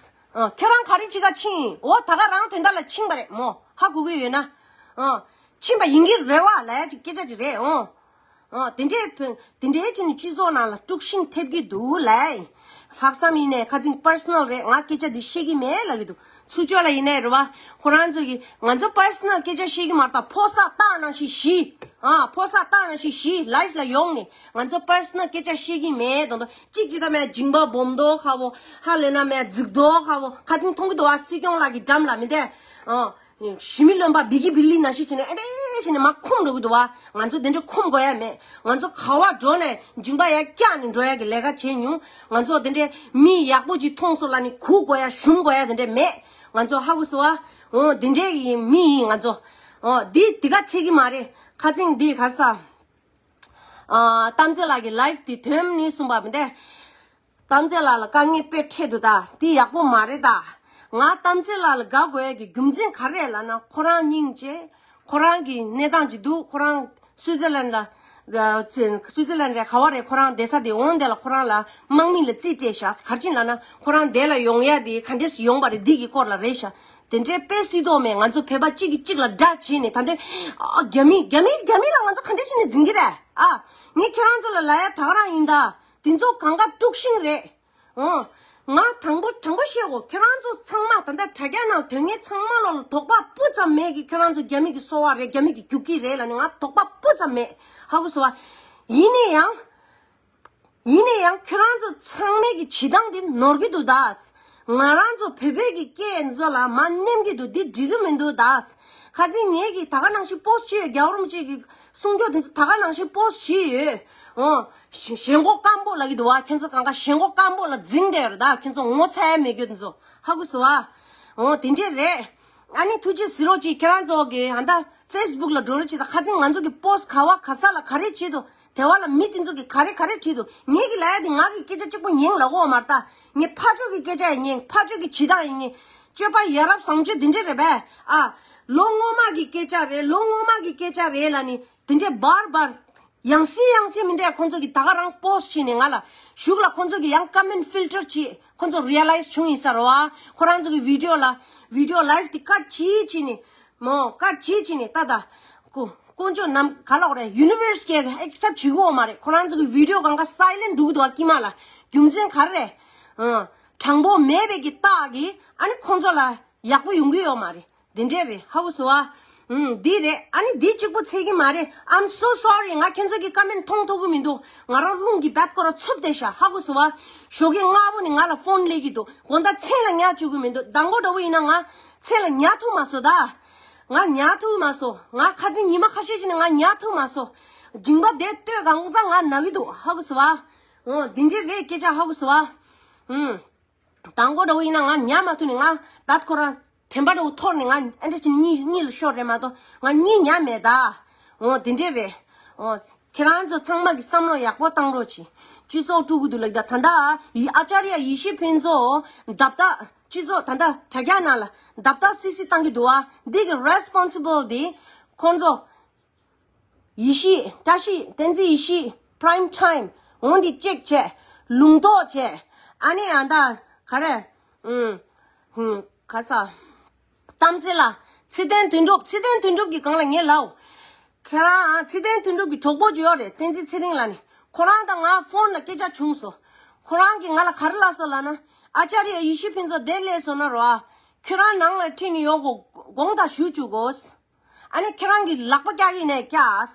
འོ། ཁྱོད་རང་ག་རེ་བྱེད་ག་ཕྱིན། འོ་ད་ག་རང་དོན་དག་ལ་ཕྱིན་པ་རེད་མོ། ཧ་གོ་གི་ཡོད་ན། འོ། ཕྱིན་པ་ཡིན་གྱི་རེད་བ་ལབ་ཡ་ཅིག་སྐད་ཆ་ཅིག་རེད། འོ། འོ། དེ་འདྲའི་བོད་དེ་འདྲའི་ཕྱིན་ནས་སྤྱི་ཚོགས་ནང་ལ་དཀྲུག་ཤིང་ཐེབས་ཀྱི་འདུག་ལབ། ལྷག་བསམ་ཡིན་ནའི་ཁ་ཚིག་པར་སོ་ནལ་རེད། ང་སྐད་ཆ་འདི་བཤད་ཀྱི་མེད་ལབ་ཀྱི་འདུག་ཚུར་ཕྱོགས་ལ་ཡིན་ནའི་རེད་བ། ཁོ་རང་ཚོ་གིས་ང་ཚོ་པར་སོ་ནལ་སྐད་ཆ་བཤད་ཀྱི་མ་རེད་ད། ཕོ་གསར་སྟག་ནང་བཞིན་ཞི། ཨ་ཕོ་གསར་སྟག་ནང་བཞིན་ཞི། ལའིབ་ལ་ཡོང་ནས་ང་ཚོ་པར་སོ་ནལ་སྐད་ཆ་བཤད་ཀྱི་མེད་དོ། གཅིག་ཅི་ད་མེད་མཇིང་པ་སྦོམ་མདོག་ཁ་བོ། ཧ་ལས་ན་མེད་རྫིག་མདོག་ཁ་བོ། ཁ་ཚིག་མཐོང་གི་འདུག་ཨ། སྲིད་སྐྱོང་ལགས་ཀྱི་འགྲམ་ལ་མི་འདས། ཨ། ཞི་མི་རློན་པ་བི་གི་བི་ལི་ནང་བཞིན་བྱས་ནས་ཨེ་འདྲས་བྱས་ནས་མར་འཁུམ་འགྲོ་གི་འདུག་བ། ང་ཚོ་དེ་འདྲས་འཁུམ་དགོས་ཡ་མེད། ང་ཚོ་ག་བ་འགྲོ་ནས་མཇིང་པ་ཡར་བཀྱགས་ནས་འགྲོ་ཡ་གི་ལས་ཀ་བྱེད་མྱོང་། ང་ཚོ་དེ་འདྲས་མི་ཡག་པོ་ཅིག་མཐོང་སོང་ལབ་ནས་སྒུག་དགོས་ཡ་ཞུམ་དགོས་ཡ་དེ་འདྲས་མེད། ང་ཚོ་ཧ་གོ་སོང་བ། འོ་དེ་འདྲས་ཡི་མི་ཡིན་ང་ཚོ། འོ་འདི་དེ་ག་ཚད་ཀྱི་མ་རེད། ཁ་ཚིག་འདི་ག་རེ་ཟ། ཨ། གཏམ་ཚེ་ལགས་ཀྱི་ལའིབ་དེ་དོན་ནི་གསུངས་པ་མི་འདས། གཏམ་ཚེ་ལགས་ལ་དཀའ་ངལ་དཔེ་འཕྲད་འདུག་ད། འདི་ཡག་པོ་མ་རེད་ད། ང་གཏམ་ཚེ་ལགས་ལ་དགའ་དགོས་ཡ་གི་རྒྱུ་མཚན་ག་རེ་ལབ་ན། ཁོ་རང་སྙིང་རྗེ། ཁོ་རང་གི་གནས་སྟངས་ཅིག་འདུག་ཁོ་རང་སུའི་ཛར་ལན་ལ། ཨ། སུའི་ཛར་ལན་རེད་ག་བ་རེད། ཁོ་རང་བསྡད་ས་དེ། འོང་དེ་ལ་ཁོ་རང་ལ་དམག་མི་ལ་རྩིས་སྤྲད་ཤག་ག་རེ་བྱས་ལབ་ན། ཁོ་རང་དེ་ལ་ཡོང་ཡ་དེ་ག་འདྲས་སེ་ཡོང་པ་རེད། འདི་གི་སྐོར་ལ་རེད་ཤག་དེ་འདྲའི་དཔེ་སྲིད་དོགས་མེད། ང་ཚོ་བོད་པ་གཅིག་གིས་གཅིག་ལ་དགྲ་བྱས་ནས། ད་འདི་ཨ་རྒྱ་མི་རྒྱ་མི་རྒྱ་མི་ལ་ང་ཚོ་ག་འདྲས་བྱས་ནས་འཛིང་གི་རེད། ཨ། ངས་ཁྱེད་རང་ཚོ་ལ་ལབ་ཡ་ད་ག་རང་ཡིན་ད། དེ་ཚོ་གང་ག་དཀྲུག་ཤིང་རེད། འོ། ང་དང་པོ་དྲང་པོ་བཤད་གོ། ཁྱོད་རང་ཚོ་ཚང་མ་ད་ལྟ་དྲ་རྒྱ་ནང་དོན་ངན་ཚང་མ་ལོ་ལ་དོགས་པ་སྤུ་ཙམ་མེད་ཀི། ཁྱོད་རང་ཚོ་རྒྱ་མི་གི་སོ་པ་རེད། རྒྱ་མི་གི་རྒྱུག་ཁྱི་རེད་ལབ་ནི་ང་དོགས་པ་སྤུ་ཙམ་མེད། ཧ་གོ་སོང་བ། ཡིན་ནའི་ཡང་། ཡིན་ནའི་ཡང་ཁྱོད་རང་ཚོ་ཚང་མས་ཀི་བྱེད་སྟངས་དེ་ནོར་གི་འདུག་ད། ང་རང་ཚོ་བོད་པའི་གི་སྐད་ཚོ་ལ་མ་ནེམ་གི་འདུག་འདི་འགྲིག་གི་མི་འདུག་ད། ཁ་ཚིག་ངས་ཀི་ད་ག་ནང་བཞིན་པོ་སི་བྱས་ཡོད། རྒྱལ་བ་རིན་པོ་ཆེ་གི་གསུང་སྐྱོར་དེ་ཚོ་ད་ག་ནང་བཞིན་པོ་སི་བྱས་ཡོད། འོ། ཞེ་མགོ་སྐམ་པོ་ལབ་ཀྱི་འདུག་བ། ཁྱེད་ཚོ་གང་ག་ཞེ་མགོ་སྐམ་པོ་ལ་འཛིང་བསྡད་ཡོད་རེད་ད། ཁྱེད་ཚོ་ངོ་ཚ་ཡ་མེད་རྒྱུ་དེ་ཚོ། ཧ་གོ་སོང་བ། འོ་དེ་འདྲས་རེད། ཨ་ནི་ཐུགས་རྗེ་གཟིགས་རོགས་གྱིས། ཁྱེད་རང་ཚོ་གི་ཨ་ད་ཕེ་སི་བུག་ལ་འགྲོ་རོགས་གྱིས་ད། ཁ་ཚིག་ང་ཚོ་གི་པོ་སི་ག་བ་ག་ས་ལ་ག་རེ་བྱེད་དོ། དེ་བ་ལ་མི་དེ་ཚོ་གི་ག་རེ་ག་རེ་བྲིས་དོ། ངས་ཀི་ལབ་ཡ་དེ་ང་གི་སྐད་ཆ་གཅིག་པོ་ཉན་ལབ་གོ་མ་རེད་ད། ངས་ཕར་ཕྱོགས་ཀྱི་སྐད་ཆ་ཡང་ཉན། ཕར་ཕྱོགས་ཀྱི་བྱེད་སྟངས་ཡང་ཉན། སྤྱོད་པ་ཡ་རབས་བཟང་སྤྱོད་དེ་འདྲས་རེད་པས། ཨ། ལོ་སྔོན་མ་གི་སྐད་ཆ་རེད། ལོ་སྔོན་མ་གི་སྐད་ཆ་རེད་ལབ་ནི། དེ་འདྲས་བར་བར། ཡང་སེ་ཡང་སེ་མི་འདྲ། ཁོང་ཚོ་གིས་ད་ག་རང་པོ་སི་བྱས་ནས་ང་ལ་གཞུག་ལ་ཁོང་ཚོ་གིས་ཡང་ཀོ་མེན་ཕིལ་ཊར་བྱས། ཁོང་ཚོ་རི་ཡ་ལའི་ཛི་བྱུང་ཡིན་ས་རེད་བ། ཁོ་རང་ཚོ་གི་བི་ཌི་ཡོ་ལ་བི་ཌི་ཡོ་ལའིབ་དེ་ཀཊ་བྱས་བྱས་ནས། མོ་ཀཊ་བྱས་བྱས་ནས་ད་ད་ཀོ་དཀོན་མཆོག་ནམ་ག་ལོག་རེད། ཡུ་ནི་ཝར་སི་གིས་ཨེག་སེབ་བྱེད་གི་ཡོད་མ་རེད། ཁོ་རང་ཚོ་གི་བི་ཌི་ཡོ་གང་ག་སའི་ལེན་ཊི་འགྲོ་གི་འདུག་བ། དཀྱིལ་མ་ལ་རྒྱུ་མཚན་ག་རེ་རེད། ཨ། དྲང་པོ་མེད་པའི་གི་རྟགས་ཀྱིས་ཨ་ནི་ཁོང་ཚོ་ལ་ཡག་པོ་ཡོང་གི་ཡོད་མ་རེད། དེ་འདྲས་རེད། ཧ་གོ་སོང་བ། ཨུམ། འདི་རེད། ཨ་ནི་འདི་གཅིག་པོ་ཚད་ཀྱི་མ་རེད། I'm so sorry. ང་ཁྱེད་ཚོ་གི་ཀོ་མེན་ཊི་མཐོང་ཐུབ་ཀྱི་མི་འདུག་ང་རང་རླུང་གིས་བད་ཁོ་ར་འཚུབ་བསྡད་ཤག་ཧ་གོ་སོང་བ། ཞོགས་ཀས་སྔ་པོ་ནས་ང་ལ་ཕོན་སླེབས་ཀྱི་འདུག་དགོང་དག་མཚན་ལ་ཉལ་བཅུག་གི་མི་འདུག་མདང་དགོང་འདྲ་བོ་ཡིན་ན་ང་མཚན་ལ་ཉལ་ཐུབ་མ་སོང་ད། ང་ཉལ་ཐུབ་མ་སོང་། ང་ཁ་སང་ཉི་མ་ཁ་ཤས་ཤིག་ནས་ང་ཉལ་ཐུབ་མ་སོང་། མཇིང་པ་དེ་ལྟོས་གང་ཙམ་ང་ན་གི་འདུག་ཧ་གོ་སོང་བ། འོ་འདི་འདྲས་རེད་སྐད་ཆ། ཧ་གོ་སོང་བ། ཨུམ། དང་པོ་འདྲ་བོ་ཡིན་ན་ང་ཉལ་མ་ཐུབ་ནས་ང་བད་ཁོ་ར་དྲན་པ་འདྲ་བོ་འཐོར་ནས་ང་ཨ་འདྲ་བྱས་ནས་གཉིད་གཉིད་ལ་ཤོར་རེད་མ་གཏོགས་ང་གཉིད་ཉལ་མེད་ད། འོ་དེ་འདྲས་རེད། འོ་ཁྱེད་རང་ཚོ་ཚང་མ་གི་བསམ་བློ་ཡག་པོ་བཏང་རོགས་གྱིས། སྤྱི་ཚོགས་དཀྲུག་གི་འདུག་ལབ་ཀྱི་ད། ད་ལྟ་ཡི་ཨ་ཅཱརྱ་ཡེ་ཤེས་ཕུན་ཚོགས་རྡབ་རྟགས་སྤྱི་ཚོགས་ད་ལྟ་དྲ་རྒྱ་ནང་ལ་རྡབ་རྟགས་སིག་སིག་བཏང་གི་འདུག་བ། འདི་གི་རེ་སི་པོན་སི་བལ་དེ་ཁོང་ཚོ། ཡེ་ཤེས། བཀྲ་ཤིས། བསྟན་འཛིན་ཡེ་ཤེས། Prime Time། འོང་འདི་ཅེག་བྱས། ལུང་རྟོགས་བྱས། ཨ་ནི་ཨ་ད་ག་རེ། ཨུམ། ཧུམ། ག་ས། གཏམ་ཚེ་ལ། ཚེ་བརྟན་དོན་གྲུབ། ཚེ་བརྟན་དོན་གྲུབ་ཀྱི་སྒང་ལ་ངས་ལབ། ཁྱེད་རང་ཚེ་བརྟན་དོན་གྲུབ་ཀྱི་གྲོགས་པོ་ཅིག་ཡོད་རེད། བསྟན་འཛིན་ཚེ་རིང་ལགས་ནི། ཁོ་རང་དང་ང་ཕོན་ལ་སྐད་ཆ་བྱུང་སོང་། ཁོ་རང་གིས་ང་ལ་ག་རེ་ལབ་སོང་ལབ་ན། ཨ་ཅཱརྱ་ཡེ་ཤེས་ཕུན་ཚོགས་འདིར་སླེབས་སོང་ན་རོ། ཁྱོད་རང་ནང་ལ་ཁྲིད་ནས་ཡོང་དགོས། དགོངས་དག་ཞུ་བཅུག་དགོས། ཨ་ནི་ཁྱེད་རང་གིས་ལག་པ་བཀྱག་གི་ནས་བཀྱག་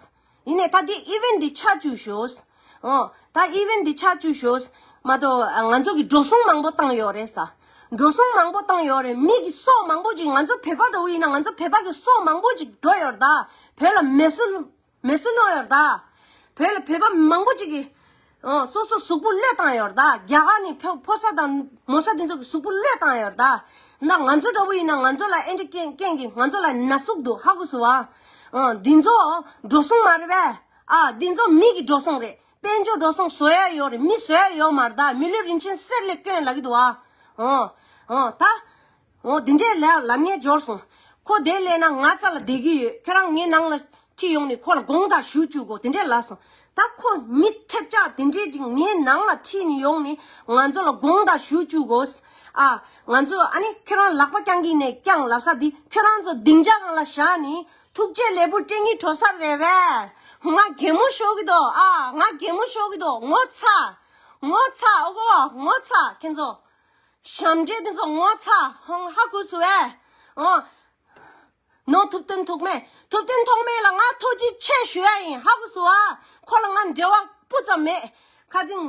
ཡིན་ནས་ད་འདི་ཨི་ཝེན་འདི་ཆགས་བཅུག་ཤོག་ཨོ། ད་ཨི་ཝེན་འདི་ཆགས་བཅུག་ཤོག་མ་གཏོགས་ང་ཚོ་གི་འགྲོ་སོང་མང་པོ་བཏང་ཡོད་རེད་ས། འགྲོ་སོང་མང་པོ་བཏང་ཡོད་རེད། མི་གི་སྲོག་མང་པོ་ཅིག་ང་ཚོ་བོད་པ་འདྲ་བོ་ཡིན་ན་ང་ཚོ་བོད་པ་གི་སྲོག་མང་པོ་ཅིག་འགྲོ་ཡོད་རེད་ད། བོད་ལ་མེ་གསོད། མེ་གསོད་གནང་ཡོད་རེད་ད། བོད་ལ་བོད་པ་མང་པོ་ཅིག་གིས། ཨོ། སོ་སོ་གཟུགས་པོ་བློས་བཏང་ཡོད་རེད་ད། རྒྱ་གར་ནས་ཕོ་ཕོ་གསར་དང་མོ་གསར་དེ་ཚོ་གི་གཟུགས་པོ་བློས་བཏང་ཡོད་རེད་ད། ད་ང་ཚོ་འདྲ་བོ་ཡིན་ན་ང་ཚོ་ལ་ཨེ་འདྲ་རྐྱེན་རྐྱེན་གྱིས་ང་ཚོ་ལ་ན་ཟུག་འདུག་ཧ་གོ་སོང་ཨ། ཨོ། འདི་ཚོ་འགྲོ་སོང་མ་རེད་པས། ཨ། འདི་ཚོ་མི་གི་འགྲོ་སོང་རེད། དཔལ་འབྱོར་འགྲོ་སོང་བཟོ་ཡ་ཡོད་རེད། མི་བཟོ་ཡ་ཡོད་མ་རེད་ད། མི་ལུས་རིན་ཆེན་གསེར་ལས་དཀོན་ལབ་ཀྱི་འདུག་ཨ། ཨོ། ཨོ། ད། འོ། དེ་འདྲས་ལབ་ལབ་ངེས་འབྱོར་སོང་། ཁོ་དེ་ལས་ན་ང་རྩ་ལ་བསྡད་ཀྱི་ཡོད། ཁྱེད་རང་ངའི་ནང་ལ་ཁྲིད་ཡོང་ནས་ཁོ་ལ་དགོངས་དག་ཞུ་བཅུག་གོ། དེ་འདྲས་ལབ་སོང་། ད་ཁོ་མི་ཐེབས་ཆག་དེ་འདྲས་ཅིག་ངའི་ནང་ལ་ཁྲིད་ནས་ཡོང་ནས་ང་ཚོ་ལ་དགོངས་དག་ཞུ་བཅུག་གོ། ཨ། ང་ཚོ་ཨ་ནི་ཁྱེད་རང་ལག་པ་བརྐྱང་གིན་ནས་བརྐྱང་ལབ་ས་འདི་ཁྱེད་རང་ཚོ་སྡིངས་ཆ་སྒང་ལ་བཞག་ནས་ཐུགས་རྗེ་ལེགས་འབུལ་སྤྲད་སྙིང་བྲོ་ས་རེད་པས། ང་གད་མོ་ཤོར་གི་འདུག་ཨ། ང་གད་མོ་ཤོར་གི་འདུག་ངོ་ཚ། ངོ་ཚ། ཨོ་གོ། ངོ་ཚ། ཁྱེད་ཚོ། ཞབས་འདྲེན་དེ་ཚོ་ངོ་ཚ། ཧོང་ཧ་གོ་སོང་བས། ཨོ། ནོ། ཐུབ་བསྟན་ཐོགས་མེད། ཐུབ་བསྟན་ཐོགས་མེད་ལ་ང་ཐུགས་རྗེ་ཆེ་ཞུ་ཡ་ཡིན། ཧ་གོ་སོང་ཨ། ཁོ་ལ་ང་འབྲེལ་བ་སྤུ་ཙམ་མེད། ཁ་ཅིག་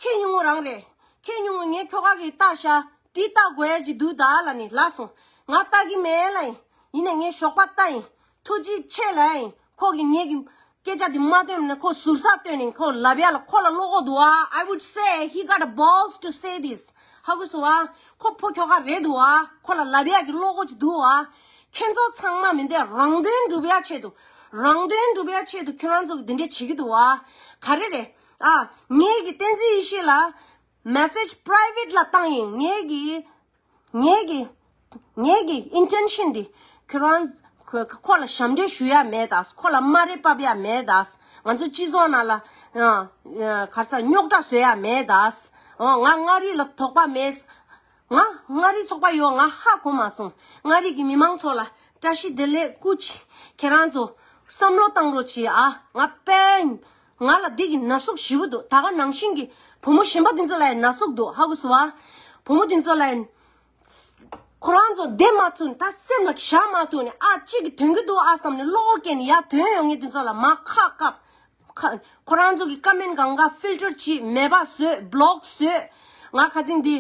ཁྱེད་ཉུང་ངུ་རང་རེད། ཁྱེད་ཉུང་ངུ་ངས་ཁྱོ་ག་གི་ལྟ་ཤ་དེ་ལྟ་དགོས་ཡ་ཅིག་འདུག་ད་ལ་ནི་ལ་སོང་། ང་ལྟ་གི་མེད་ལ་ཡིན། ཡིན་ནས་ངས་ཞོགས་པ་ལྟ་ཡིན། ཐུགས་རྗེ་ཆེ་ལ་ཡིན། ཁོ་གི་ངེད་ཀྱི། སྐད་ཆ་འདི་མ་བཏོན་ན་ཁོ་ཟུར་ཟ་བཏོན་ནས་ཁོ་ལབ་ཡ་ལ་ཁོ་ལ་བློ་ཁོག་འདུག་ཨ། I would say he got a balls to say this. ཧ་གོ་སོང་ཨ། ཁོ་ཕོ་ཁྱོ་ག་རེད་འདུག་ཨ། ཁོ་ལ་ལབ་ཡ་གི་བློ་ཁོག་ཅིག་འདུག་ཨ། ཁྱེད་ཚོ་ཚང་མ་མི་འདས་རང་དོན་སྒྲུབ་ཡ་ཆེད་དུ། རང་དོན་སྒྲུབ་ཡ་ཆེད་དུ་ཁྱོད་རང་ཚོ་གི་འདི་འདྲས་བྱེད་ཀྱི་འདུག་ཨ། ག་རེ་རེད་ཨ། ངེད་ཀྱི་བསྟན་འཛིན་ཡེ་ཤེས་ལ་message private ལ་བཏང་ཡིན། ངེད་ཀྱི། ངེད་ཀྱི། ངེད་ཀྱི་intention འདི་ཁྱོད་རང་ཁོ་ཁོ་ལ་ཞབས་འདྲེན་ཞུ་ཡ་མེད་ད། ཁོ་ལ་སྨ་རེ་བབས་ཡ་མེད་ད། ང་ཚོ་སྤྱི་ཚོགས་ནང་ལ་ཨ་ཨ་ག་རེ་ཟ་རྙོག་དྲ་བཟོ་ཡ་མེད་ད། ཨོ། ང་མངའ་རིས་ལ་དོགས་པ་མེད། ང་མངའ་རིས་ཚོགས་པ་ཡོད་ང་ཧ་གོ་མ་སོང་། མངའ་རིས་ཀྱི་མི་མང་ཚོ་ལ་བཀྲ་ཤིས་བདེ་ལེགས་སྐུ་མཁྱེན། ཁྱེད་རང་ཚོ་བསམ་བློ་བཏང་རོགས་གྱིས་ཨ། ང་དཔེ། ང་ལ་འདི་གི་ན་ཟུག་ཞེ་པོ་འདུག་ད་ག་ནང་བཞིན་གྱི་བུ་མོ་གཞན་པ་འདི་ཚོ་ལ་ཡང་ན་ཟུག་འདུག་ཧ་གོ་སོང་བ། བུ་མོ་འདི་ཚོ་ལ་ཡང་ཁོ་རང་ཚོ་བདེ་མ་ཚུགས་ནས་ད་སེམས་ལ་བཞག་མ་ཐུབ་ནས་ཨ་གཅིག་གིས་དོན་གྱི་འདུག་ཨ་བསམ་ནས་བློ་ཁོག་སྐྱེས་ནས་ཡར་དོན་ཡོང་མཁན་འདི་ཚོ་ལ་མར་ཁ་བཀབ། ཁ་ཁོ་རང་ཚོ་གི་ཀ་མེན་གང་ག་ཕིལ་ཊར་བྱེད། མེད་པ་བཟོས། བྷ་ལོག་བཟོས། ང་ཁ་ཚིག་འདི་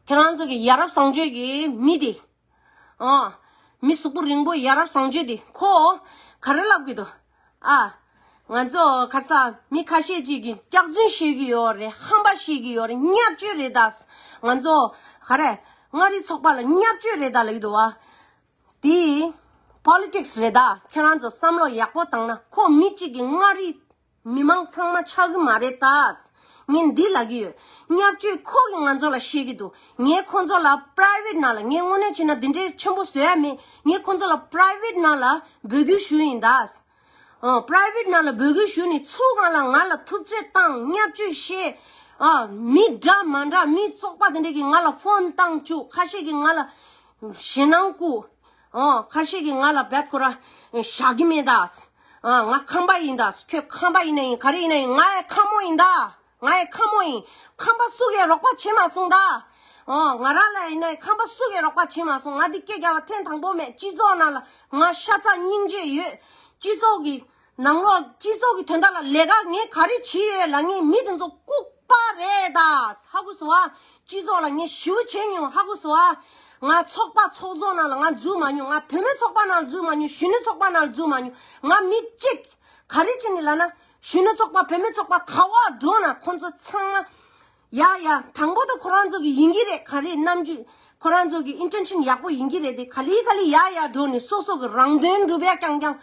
ཁྱེད་རང་ཚོ་གི་ཡ་རབས་བཟང་སྤྱོད་ཀྱི་མི་འདི། ཨོ། མི་གཟུགས་པོ་རིང་པོ་ཡ་རབས་བཟང་སྤྱོད་དེ་ཁོ་ག་རེ་ལབ་གི་འདུག་ཨ། ང་ཚོ་ག་རེ་ཟ་མི་ཁ་ཤས་ཅིག་གིས་སྐྱག་རྫུན་བཤད་གི་ཡོད་རེད། ཧམ་པ་བཤད་གི་ཡོད་རེད། བརྙས་བཅོས་རེད་ད། ང་ཚོ་ག་རེ་མངའ་རིས་ཚོགས་པ་ལ་བརྙས་བཅོས་རེད་ད་ལབ་གི་འདུག་བ། དེ་politics རེད་ད། ཁྱེད་རང་ཚོ་བསམ་བློ་ཡག་པོ་བཏང་ན་ཁོ་མི་གཅིག་གི་མངའ་རིས། མི་མང་ཚང་མ་ཆགས་ཀྱི་མ་རེད་ད། ངས་འདི་ལབ་ཀྱི་ཡོད། བརྙས་བཅོས་ཁོ་གིས་ང་ཚོ་ལ་བཤད་ཀྱི་འདུག་ངས་ཁོ་ཚོ་ལ་private ནང་ལ་ངས་དངོས་གནས་བྱས་ན་འདི་འདྲའི་ཆེན་པོ་བཟོ་ཡ་མེད། ངས་ཁོ་ཚོ་ལ་private ནང་ལ་འབོད་སྐུལ་ཞུས་ཡིན་ད། ཨ། private ནང་ལ་འབོད་སྐུལ་ཞུས་ནས་ཚུར་སྒང་ལ་ང་ལ་ཐུབ་ཚོད་བཏང་བརྙས་བཅོས་བཤད། ཨ། མི་འདྲ་མ་འདྲ་མི་ཚོགས་པ་དེ་འདྲས་ཀྱིས་ང་ལ་ཕོན་བཏང་བཅུག་ཁ་ཤས་ཀྱིས་ང་ལ་ཞེད་སྣང་བསྐུལ། ཨོ། ཁ་ཤས་ཀྱིས་ང་ལ་བད་ཁོ་ར་བཞག་གི་མེད་ད། ཨ། ང་ཁམས་པ་ཡིན་ད། ཁྱོད་ཁམས་པ་ཡིན་ན་ཡིན། ག་རེ་ཡིན་ན་ཡིན། ང་ཡང་ཁམས་མོ་ཡིན་ད། ང་ཡང་ཁམས་མོ་ཡིན། ཁམས་པ་སུ་གིས་རོགས་པ་བྱེད་མ་སོང་ད། ཨོ། ང་རང་ལ་ཡིན་ན་ཡང་ཁམས་པ་སུ་གིས་རོགས་པ་བྱེད་མ་སོང་། ང་འདི་སྐད་རྒྱག་པ་ཐེངས་དང་པོ་མེད། སྤྱི་ཚོགས་ནང་ལ་ང་ཤ་ཚ་སྙིང་རྗེ་ཡོད། སྤྱི་ཚོགས་ཀྱི་ནང་ལོགས་སྤྱི་ཚོགས་ཀྱི་དོན་དག་ལ་ལས་ཀ་ངས་ག་རེ་བྱས་ཡོད་ལབ་ངས་མི་དེ་ཚོ་ལྐུགས་པ་རེད་ད། ཧ་གོ་སོང་ཨ། སྤྱི་ཚོགས་ལ་ངས་ཞེ་པོ་བྱས་མྱོང་། ཧ་གོ་སོང་ཨ། ང་ཚོགས་པ་ཚོགས་གཙོ་ནང་ལ་ང་འཛུལ་མ་མྱོང་། ང་བུད་མེད་ཚོགས་པ་ནང་འཛུལ་མ་མྱོང་། གཞོན་ནུ་ཚོགས་པ་ནང་འཛུལ་མ་མྱོང་། ང་མི་གཅིག་ག་རེ་བྱས་ནས་ལབ་ན་གཞོན་ནུ་ཚོགས་པ་བུད་མེད་ཚོགས་པ་ག་པར་འགྲོ་ན་ཁོང་ཚོ་ཚང་མ། ཡ་ཡ། དང་པོ་དེ་ཁོ་རང་ཚོ་གི་ཡིན་གྱི་རེད། ག་རེ་རྣམ་འགྱུར་ཁོ་རང་ཚོ་གི་ཨིན་ཊེན་ཤན་ཡག་པོ་ཡིན་གྱི་རེད་དེ། ག་ལེ་ག་ལེ་ཡ་ཡ་འགྲོ་ནས་སོ་སོ་གི་རང་དོན་སྒྲུབ་ཡ་རྐྱང་རྐྱང་།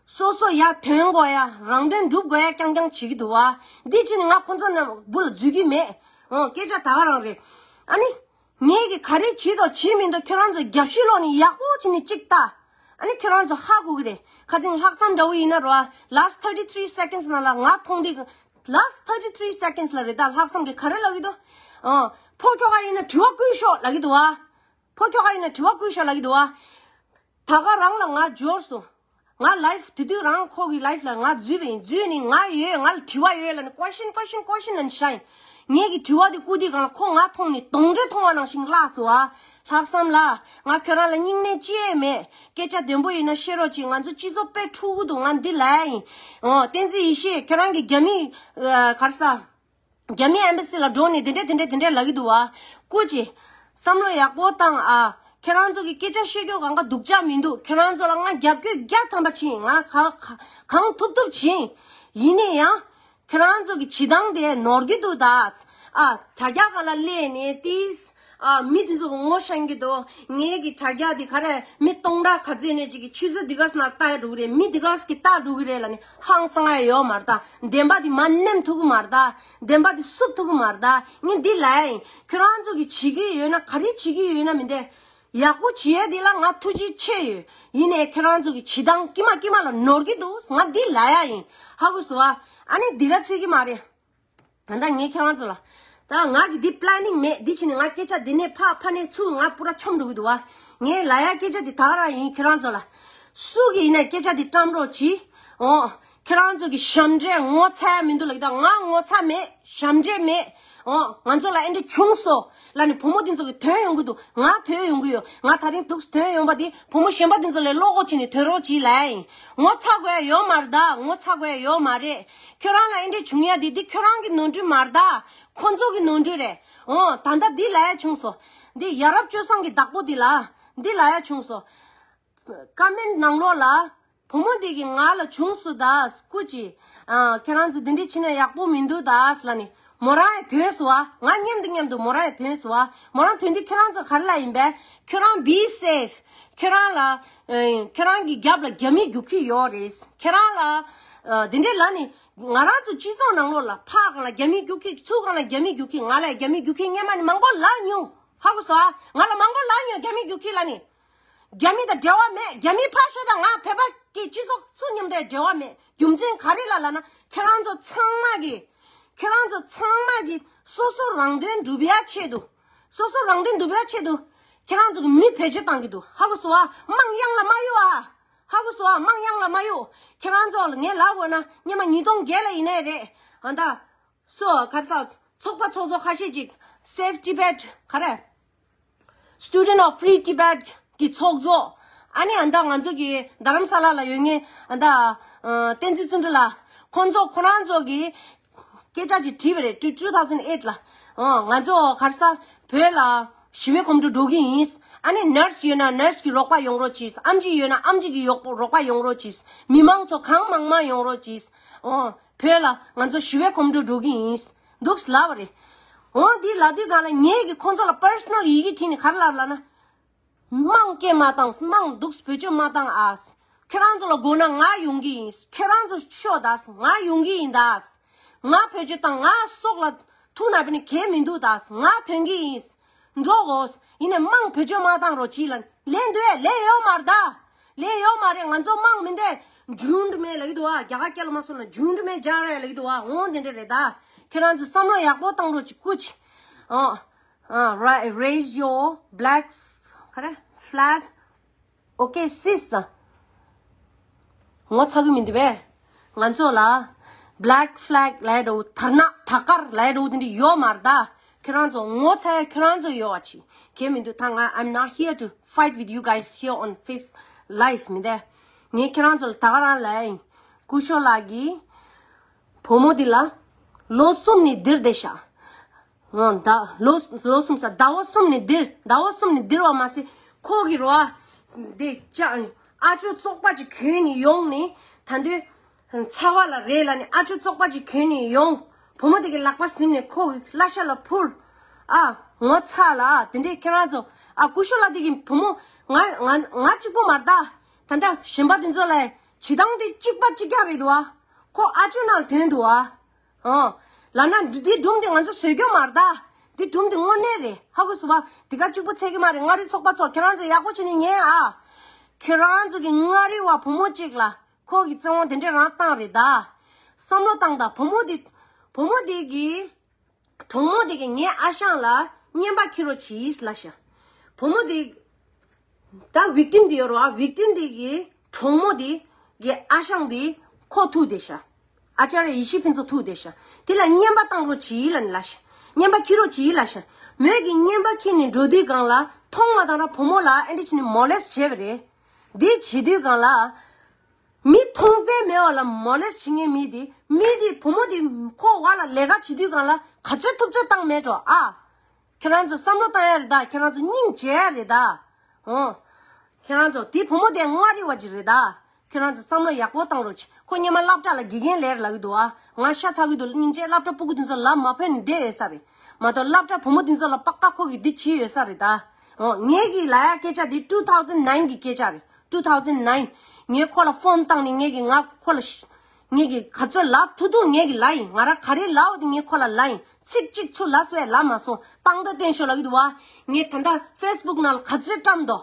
སོ་སོ་ཡ་དོན་དགོས་ཡ་རང་དོན་སྒྲུབ་དགོས་ཡ་རྐྱང་རྐྱང་བྱེད་ཀྱི་འདུག་བ། འདི་བྱས་ནས་ང་ཁོ་ཚོ་ནང་འབུ་ལ་འཛུལ་གྱི་མེད། ཨོ། སྐད་ཆ་ད་ག་རང་རེད། ཨ་ནི། ངས་ཀྱི་ག་རེ་བྱེད་དོ་བྱེད་མིན་དོ་ཁྱོད་རང་ཚོ་རྒྱབ་ཤིག་ལོག་ནས་ཡག་པོ་བྱས་ནས་གཅིག་ལྟ། ཨ་ནི་ཁྱོད་རང་ཚོ་ཧ་གོ་གི་རེད། ཁ་ཚིག་ལྷག་བསམ་འདྲ་བོ་ཡིན་ན་རོ། Last thirty three seconds ནང་ལ་ང་མཐོང་དུས། Last thirty three seconds ལ་རེད་ད། ལྷག་བསམ་གྱི་ག་རེ་ལབ་ཀྱི་འདུག་ཨ། ཕོ་ཁྱོ་ག་ཡིན་ན་དྲི་བ་བསྐུལ་ཤོག་ལབ་ཀྱི་འདུག་ཨ། ཕོ་ཁྱོ་ག་ཡིན་ན་དྲི་བ་བསྐུལ་ཤོག་ལབ་ཀྱི་འདུག་ཨ། ད་ག་རང་ལ་ང་འབྱོར་སོང་། ང་live དེ་དུས་རང་ཁོ་གི་live ལ་ང་འཛུལ་བ་ཡིན། འཛུལ་ནས་ང་ཡོད། ང་ལ་དྲི་བ་ཡོད་ལབ་ནས་question question question ལབ་ནས་བཤད་ཡིན། ངེད་ཀྱི་དྲི་བ་དེ་བསྐུར་དུས་གང་ལ་ཁོ་ང་མཐོང་ནས་གདོན་འདྲེ་མཐོང་བ་ནང་བཞིན་བརླགས་སོང་ཨ། ལྷག་བསམ་ལགས། ང་ཁྱོད་རང་ལ་སྙིང་ནད་ཅི་ཡང་མེད། སྐད་ཆ་བདེན་པོ་ཡིན་ན་བཤད་རོགས་གྱིས། ང་ཚོ་སྤྱི་ཚོགས་དཔེ་འཁྲུག་གི་འདུག་ང་འདི་ལབ་ཡ་ཡིན། འོ། བསྟན་འཛིན་ཡེ་ཤེས། ཁྱོད་རང་གི་རྒྱ་མི་ཨ། ག་རེ་ཟ། རྒྱ་མི་embassy ལ་འགྲོ་ནས་དེ་འདྲས་དེ་འདྲས་དེ་འདྲས་ལབ་ཀྱི་འདུག་བ། སྐུ་མཁྱེན། བསམ་བློ་ཡག་པོ་བཏང་ཨ། ཁྱེད་རང་ཚོ་གི་སྐད་ཆ་བཤད་རྒྱུ་གང་ག་སྡུག་ཅག་མི་འདུག་ཁྱེད་རང་ཚོ་ལ་ང་རྒྱབ་སྐྱོར་བརྒྱ་ཐམ་པ་བྱེད། ང་ག་ག་གང་ཐུབ་ཐུབ་བྱེད། ཡིན་ནའི་ཡང་ཁྱེད་རང་ཚོ་གི་བྱེད་སྟངས་དེ་ནོར་གྱི་འདུག་ད། ཨ། དྲ་རྒྱ་སྒང་ལ་སླེབས་ནས་ཏིས། ཨ། མི་དེ་ཚོ་གི་ངོ་ཤེས་ཀྱི་འདུག་ངེད་ཀྱི་དྲ་རྒྱ་དེ་ག་རེ་མི་སྟོང་ཕྲག་ག་ཚོད་ནས་ཅིག་གི་ཆུ་ཚོད་འདི་ག་ས་ན་ལྟ་འགྲོ་གི་རེད། མི་འདི་ག་ས་གི་ལྟ་འགྲོ་གི་རེད་ལབ་ནས་ཧང་སང་ཡ་ཡོད་མ་རེད་ད། བདེན་པ་དེ་མ་ནེམ་ཐུབ་གི་མ་རེད་ད། བདེན་པ་དེ་སུབ་ཐུབ་གི་མ་རེད་ད། ངས་འདི་ལབ་ཡ་ཡིན། ཁྱོད་རང་ཚོ་གི་བྱེད་ཀྱི་ཡོད་ན། ག་རེ་བྱེད་ཀྱི་ཡོད་ན་མི་འདི་ཡག་པོ་བྱེད་ཡ་འདི་ལ་ང་ཐུགས་རྗེ་ཆེ་ཡོད། ཡིན་ནའི་ཁྱོད་རང་ཚོ་གི་བྱེད་སྟངས་ཀྱི་མ་ཀྱི་མ་ལ་ནོར་གྱི་འདུག་ང་འདི་ལབ་ཡ་ཡིན། ཧ་གོ་སོང་བ། ཨ་ནི་འདི་ག་ཚོད་ཀྱི་མ་རེད། ད་ལྟ་ངས་ཁྱེད་རང་ཚོ་ལ། ད་ང་གི་འདི་planning མེད། འདི་ཕྱིན་ནས་ང་སྐད་ཆ་འདི་ནས་ཕ་ཕ་ནས་ཚུར་ང་པུ་ར་འཆམ་འགྲོ་གི་འདུག་བ། ངས་ལབ་ཡ་སྐད་ཆ་འདི་ད་ག་རང་ཡིན། ཁྱེད་རང་ཚོ་ལ་སུ་གི་ཡིན་ན་སྐད་ཆ་འདི་བཀྲམ་རོགས་གྱིས། འོ། ཁྱེད་རང་ཚོ་གི་ཞབས་འདྲེན་ངོ་ཚ་ཡ་མི་འདུག་ལབ་ཀྱི་ད། ང་ངོ་ཚ་མེད། ཞབས་འདྲེན་མེད། འོ། ང་ཚོ་ལ་ཨེ་འདྲ་བྱུང་སོང་ལབ་ནས་བུ་མོ་འདི་ཚོ་གི་ཐོན་ཡོང་གི་འདུག་ང་ཐོན་ཡོང་གི་ཡོད། ང་ད་རིང་འདུག་ཐོན་ཡོང་པ་འདི་བུ་མོ་གཞན་པ་འདི་ཚོ་ལས་བློ་ཁོག་བྱས་ནས་ཐོན་རོགས་གྱིས་ལབ་ཡ་ཡིན། ངོ་ཚ་དགོས་ཡ་ཡོད་མ་རེད་ད། ངོ་ཚ་དགོས་ཡ་ཡོད་མ་རེད། ཁྱོད་རང་ལ་ཨེ་འདྲས་བྱུང་ཡ་དེ་འདི་ཁྱོད་རང་གི་ནོར་འཁྲུལ་མ་རེད་ད། ཁོ་ཚོ་གི་ནོར་འཁྲུལ་རེད། འོ། ད་ལྟ་འདི་ལབ་ཡ་བྱུང་སོང་། འདི་ཡ་རབས་སྤྱོད་བཟང་གི་བདག་པོ་འདི་ལ་འདི་ལབ་ཡ་བྱུང་སོང་། ཀ་མེན་ནང་ལོགས་ལ་བུ་མོ་འདི་གི་ང་ལ་བྱུང་སོང་ད། སྐུ་མཁྱེན། ཨ། ཁྱེད་རང་ཚོ་འདི་འདྲས་བྱེད་ན་ཡག་པོ་མི་འདུག་ད་ལབ་ནས་མོ་རང་ཡང་ཐོན་སོང་བ། ང་མཉམ་དུ་མཉམ་དུ་མོ་རང་ཡང་ཐོན་སོང་བ། མོ་རང་ཐོན་དུས་ཁྱེད་རང་ཚོ་ག་རེ་ལབ་ཡིན་པས། ཁྱོད་རང་be safe། ཁྱོད་རང་ལ། ཨ། ཁྱོད་རང་གི་རྒྱབ་ལ་རྒྱ་མི་རྒྱུག་གི་ཡོད་རེད། ཁྱེད་རང་ལ། ཨ། དེ་འདྲས་ལབ་ནས་ང་རང་ཚོ་སྤྱི་ཚོགས་ནང་ལོགས་ལ་ཕ་སྒང་ལ་རྒྱ་མི་རྒྱུག་གི། ཚུར་སྒང་ལ་རྒྱ་མི་རྒྱུག་གི། ང་ལ་རྒྱ་མི་རྒྱུག་གི་སྔོན་མ་ནས་མང་པོ་ལབ་མྱོང་། ཧ་གོ་སོང་ཨ། ང་ལ་མང་པོ་ལབ་མྱོང་རྒྱ་མི་རྒྱུག་གི་ལབ་ནས། རྒྱ་མི་དང་འབྲེལ་བ་མེད། རྒྱ་མི་ཕར་ཤོག་དང་ང་བོད་པ་གི་སྤྱི་ཚོགས་སུ་མཉམ་དུ་འབྲེལ་བ་མེད། རྒྱུ་མཚན་ག་རེ་ལ་ལབ་ན། ཁྱེད་རང་ཚོ་ཚང་མ་གི། ཁྱེད་རང་ཚོ་ཚང་མ་གི་སོ་སོ་རང་དོན་སྒྲུབ་ཡ་ཆེད་དུ། སོ་སོ་རང་དོན་སྒྲུབ་ཡ་ཆེད་དུ། ཁྱེད་རང་ཚོ་གི་མི་བེད་སྤྱོད་བཏང་གི་འདུག་ཧ་གོ་སོང་ཨ། དམངས་གཡང་ལ་མ་གཡུག་ཨ། ཧ་གོ་སོང་ཨ། དམངས་གཡང་ལ་མ་གཡུག་ཁྱེད་རང་ཚོ་ལ་ངས་ལབ་དགོས་ན་སྔོན་མ་ཉིས་སྟོང་བརྒྱད་ལ་ཡིན་ནའི་རེད། ཨ་ད། སོ་ག་རེ་ཟ། ཚོགས་པ་ཚོགས་གཙོ་ཁ་ཤས་ཅིག Save Tibet ག་རེ། Student of Free Tibet གི་ཚོགས་གཙོ། ཨ་ནི་ཨ་ད་ང་ཚོ་གི་རྡ་རམ་ས་ལ་ལ་ཡོད་མཁན་ཨ་ད། ཨ། བསྟན་འཛིན་བརྩོན་འགྲུས་ལགས། ཁོང་ཚོ་ཁོ་རང་ཚོ་གི་སྐད་ཆ་ཅིག་བྲིས་པ་རེད། two two thousand eight ལ། ཨ། ང་ཚོ་ག་རེ་ཟ། བོད་ལ་ཞི་བའི་གོམ་བགྲོད་འགྲོ་གི་ཡིན། ཨ་ནི་nurse ཡོད་ན་nurse གི་རོགས་པ་ཡོང་རོགས་གྱིས། ཨེམ་ཆི་ཡོད་ན་ཨེམ་ཆི་གི་ཡོག་རོགས་པ་ཡོང་རོགས་གྱིས། མི་མང་ཚོ་གང་མང་མང་ཡོང་རོགས་གྱིས། ཨ། བོད་ལ་ང་ཚོ་ཞི་བའི་གོམ་བགྲོད་འགྲོ་གི་ཡིན། འདུག་ལབ་པ་རེད། འོ་འདི་ལབ་དུས་སྒང་ལ་ངས་ཀྱིས་ཁོང་ཚོ་ལ་personal ཡི་གེ་བྲིས་ནས་ག་རེ་ལབ་ལབ་ན། དམངས་སྐད་མ་བཏང་། དམངས་འདུག་བེད་སྤྱོད་མ་བཏང་ཨ། ཁྱེད་རང་ཚོ་ལ་དགོས་ན་ང་ཡོང་གི་ཡིན། ཁྱེད་རང་ཚོ་ཤོག་ད། ང་ཡོང་གི་ཡིན་ད། ང་བེད་སྤྱོད་བཏང་། ང་སྲོག་ལ་ཐུག་ན་བས་ནི་གལ་མི་འདུག་ད། ང་ཐོན་གི་ཡིན། འགྲོ་དགོས། ཡིན་ནའི་དམངས་བེད་སྤྱོད་མ་བཏང་རོགས་གྱིས་ལབ། ལན་འདུག་ཨེ། ལན་ཡོད་མ་རེད་ད། ལན་ཡོད་མ་རེད། ང་ཚོ་དམངས་མི་འདི་ཇུན་མེ་ལབ་ཀྱི་འདུག་ཨ། རྒྱ་གར་སྐད་ལ་མ་སོང་ན་ཇུན་མེ་ཇ་རེ་ལབ་ཀྱི་འདུག་ཨ། འོང་དེ་འདྲ་རེད་ད། ཁྱེད་རང་ཚོ་བསམ་བློ་ཡག་པོ་བཏང་རོགས་གྱིས། སྐུ་མཁྱེན། ཨ། ཨ། Ri- raise your black ག་རེ་flag. Okay sis. ངོ་ཚ་གི་མི་འདུག་པས། ང་ཚོ་ལ་black flag ལབ་ཡ་འདྲ་བོ། དར་ནག་དར་དཀར་ལབ་ཡ་འདྲ་བོ་དེ་འདྲ་ཡོད་མ་རེད་ད། ཁྱེད་རང་ཚོ་ངོ་ཚ་ཡ་ཁྱེད་རང་ཚོ་ཡོད་པ་ཅིག་གལ་མི་འདུག་ད་ང་I'm not here to fight with you guys here on face live མི་འདུག་ངས་ཁྱེད་རང་ཚོ་ལ་ད་ག་རང་ལབ་ཡ་ཡིན། སྐུ་ཞབས་ལགས་ཀྱིས་བུ་མོ་འདི་ལ་ལོ་གསུམ་ནས་འདིར་བསྡད་ཤག་འོ་ད་ལོ་ལོ་གསུམ་ཟེར། ཟླ་བ་གསུམ་ནས་འདིར། ཟླ་བ་གསུམ་ནས་འདིར་བ་མ་ཟད་ཁོ་གི་རོ་ཨ་འདི་ཅག་ཨ་ཅོ་བཙོག་པ་ཅིག་གྱོན་ནས་ཡོང་ནས། ད་འདོད་ཚ་བ་ལ་རེད་ལབ་ནས་ཨ་ཅོ་བཙོག་པ་ཅིག་གྱོན་ནས་ཡོང་། བུ་མོ་དེ་གི་ལག་པ་ཟིན་ནས་ཁོ་གི་བརླ་ཤ་ལ་ཕུར། ཨ། ངོ་ཚ་ལ་དེ་འདྲས་ཁྱེད་རང་ཚོ། ཨ། སྐུ་ཞབས་ལགས་དེ་གི་བུ་མོ་ང་ང་ང་གཅིག་པོ་མ་རེད་ད། ད་ལྟ་གཞན་པ་དེ་ཚོ་ལ་བྱེད་སྟངས་དེ་གཅིག་པ་གཅིག་རྐྱང་རེད་འདུག་ཨ། ཁོ་ཨ་ཅོ་ནང་ལ་ཐོན་འདུག་ཨ། ཨོ། ལབ་ན་འདི་སྒྲུང་དེ་ང་ཚོ་བཟོས་རྒྱུ་མ་རེད་ད། འདི་སྒྲུང་དེ་དངོས་གནས་རེད། ཧ་གོ་སོང་བ། དེ་ག་གཅིག་པུ་ཚད་ཀྱི་མ་རེད། མངའ་རིས་ཚོགས་པ་ཚོ་ཁྱེད་རང་ཚོ་ཡག་པོ་བྱས་ནས་ཉན་ཨ། ཁྱོད་རང་ཚོ་གི་མངའ་རིས་བ་བུ་མོ་གཅིག་ལ་ཁོ་གི་བཙན་དབང་དེ་འདྲས་རང་བཏང་རེད་ད། བསམ་བློ་བཏང་ད། བུ་མོ་དེ་བུ་མོ་དེ་གི་གྲོགས་མོ་དེ་གི་ངའི་ཨ་ཞང་ལ་རྔན་པ་འཁྱེར་རོགས་གྱིས་ལབ་ཤག་བུ་མོ་དེ་ད་victim་དེ་ཡོད་རེད་བ། victim་དེ་གི་གྲོགས་མོ་དེ་གི་ཨ་ཞང་དེ་ཁོ་ཐུག་བསྡད་ཤག་ཨ་ཅར་ཡེ་ཤེས་ཕུན་ཚོགས་ཐུག་བསྡད་ཤག་དེ་ལ་རྔན་པ་བཏང་རོགས་གྱིས་ལབ་ནས་ལབ་ཤག་རྔན་པ་འཁྱེར་རོགས་གྱིས་ལབ་ཤག་མོས་ཀྱི་རྔན་པ་འཁྱེར་ནས་འགྲོ་དུས་སྒང་ལ་མཐོང་མ་བཏང་ར་བུ་མོ་ལ་ཨེ་འདྲ་བྱས་ནས་མོ་ལེས་བྱས་པ་རེད། འདི་བྱེད་དུས་སྒང་ལ། མི་མཐོང་ཚད་མེད་པ་ལ་མོ་ལེས་བྱེད་མཁན་མི་དེ། མི་དེ་བུ་མོ་དེ་ཁོ་བ་ལ་ལས་ཀ་བྱེད་དུས་སྒང་ལ་ག་ཚོད་ཐུབ་ཚོད་བཏང་མེད་འགྲོ་ཨ། ཁྱེད་རང་ཚོ་བསམ་བློ་བཏང་ཡ་རེད་ད། ཁྱེད་རང་ཚོ་སྙིང་རྗེ་ཡ་རེད་ད། ཨོ། ཁྱེད་རང་ཚོ་དེ་བུ་མོ་དེ་མངའ་རིས་བ་ཅིག་རེད་ད། ཁྱེད་རང་ཚོ་བསམ་བློ་ཡག་པོ་བཏང་རོགས་གྱིས། ཁོ་སྔོན་མ་སློབ་གྲྭ་ལ་དགེ་རྒན་ལས་ལབ་ཀྱི་འདུག་ཨ། ང་ཤ་ཚ་གི་འདུག་སྙིང་རྗེ། སློབ་གྲྭ་སྤུ་གུ་དེ་ཚོ་ལབ་མ་ཕོད་ནས་བསྡད་ཡོད་ས་རེད། མ་གཏོགས་སློབ་གྲྭ་བུ་མོ་དེ་ཚོ་ལ་པ་ཀ་ཁོ་གིས་འདི་བྱས་ཡོད་ས་རེད་ད། ཨོ། ངེད་ཀྱི་ལབ་ཡ་སྐད་ཆ་དེ་two thousand nine་གི་སྐད་ཆ་རེད། two thousand nine། ངས་ཁོ་ལ་ཕོན་བཏང་ནས་ངེད་ཀྱི་ང་ཁོ་ལ་ཤ- ངེད་ཀྱི་ག་ཚོད་ལབ་ཐུབ་ཐུབ་ངེད་ཀྱི་ལབ་ཡིན། ང་རང་ག་རེ་ལབ་འོ་དེ་ངས་ཁོ་ལ་ལབ་ཡིན། ཚིག་གཅིག་ཚུར་ལབ་སོ་ཡ་ལབ་མ་སོང་། དཔང་རྟགས་བསྟན་ཤོག་ལབ་ཀྱི་འདུག་བ། ངས་ད་ལྟ་ཕེ་སི་བུག་ནང་ལ་ག་ཚོད་བཀྲམ་འདུག་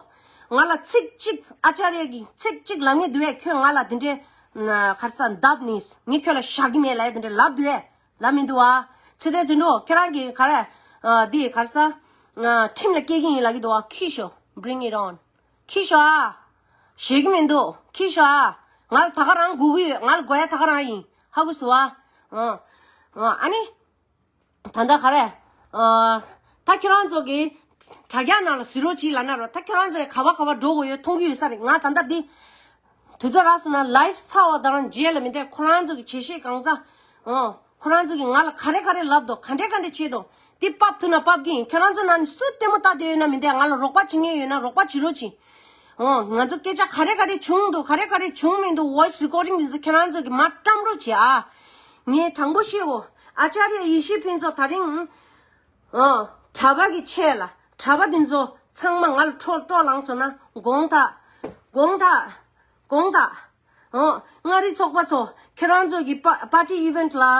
ང་ལ་ཚིག་གཅིག་ཨ་ཅར་ཡ་གི་ཚིག་གཅིག་ལབ་ངེས་འདུག་བས། ཁྱོད་ང་ལ་དེ་འདྲའི་ན་ག་རེ་ཟ་འདབ་ནས་ངས་ཁྱོད་ལ་བཞག་གི་མེད་ལབ་ཡ་དེ་འདྲ་ལབ་འདུག་བས། ལབ་མི་འདུག་བ། ཚེ་དོན་དོན་འགྲོ་ཁྱེད་རང་གི་ག་རེ་ཨ་འདི་ག་རེ་ཟ་ཨ་ཁྲིམས་ལ་སྐྱེལ་གི་ཡིན་ལབ་ཀྱི་འདུག་བ། ཁྱི་ཤོག bring it on། ཁྱི་ཤོག་ཨ། ཞེད་ཀྱི་མི་འདུག་ཁྱི་ཤོག་ཨ། ང་ལ་ད་ག་རང་དགོས་ཀྱི་ཡོད། ང་ལ་དགོས་ཡ་ད་ག་རང་ཡིན། ཧ་གོ་སོང་ཨ། ཨ་ཨ་ནི། ད་ལྟ་ག་རེ། ཨ། ད་ཁྱེད་རང་ཚོ་གི་དྲ་རྒྱ་ནང་ལ་གཟིགས་རོགས་གྱིས་ལབ་ན་རོ། ད་ཁྱེད་རང་ཚོ་གི་ག་བ་ག་བ་འགྲོ་དགོས་ཡོད་མཐོང་གི་ཡོད་ས་རེད། ང་ད་ལྟ་འདི་དུས་ཚོད་རག་སོང་ན་ལའིབ་ཚར་བ་དང་རྗེས་ལ་མི་འདས་ཁོ་རང་ཚོ་གི་བྱེད་ཤེས་གང་ཚ། ཨོ། ཁོ་རང་ཚོ་གི་ང་ལ་ག་རེ་ག་རེ་ལབ་འདུག་ག་འདྲེ་ག་འདྲེ་བྱེད་འདུག་དེ་ཕབ་ཐུབ་ན་ཕབ་གི་ཡིན། ཁྱེད་རང་ཚོ་ནང་ནས་སུ་ལྟད་མོ་ལྟ་བསྡད་ཡོད་ན་མི་འདས་ང་ལ་རོགས་པ་བྱེད་མཁན་ཡོད་ན་རོགས་པ་བྱེད་རོགས་གྱིས། ཨོ། ང་ཚོ་སྐད་ཆ་ག་རེ་ག་རེ་བྱུང་འདུག་ག་རེ་ག་རེ་བྱུང་མི་འདུག voice recording་འདི་ཚོ་ཁྱེད་རང་ཚོ་གི་མར་བཀྲམ་རོགས་བྱེད་ཨ། ངས་དྲང་པོ་བཤད་འོ། ཨ་ཅར་ཡ་ཡེ་ཤེས་ཕུན་ཚོགས་ད་རིང་། ཨོ། གྲྭ་པ་གི་ཆེད་ལ་གྲྭ་པ་འདི་ཚོ་ཚང་མ་ང་ལ་ཁྲོ་སྤྲོ་ལངས་སོང་ན་དགོངས་དག་དགོངས་དག་དགོངས་དག་ཨོ། མངའ་རིས་ཚོགས་པ་ཚོ་ཁྱེད་རང་ཚོ་གི་པ་party event་ལ་ཨ་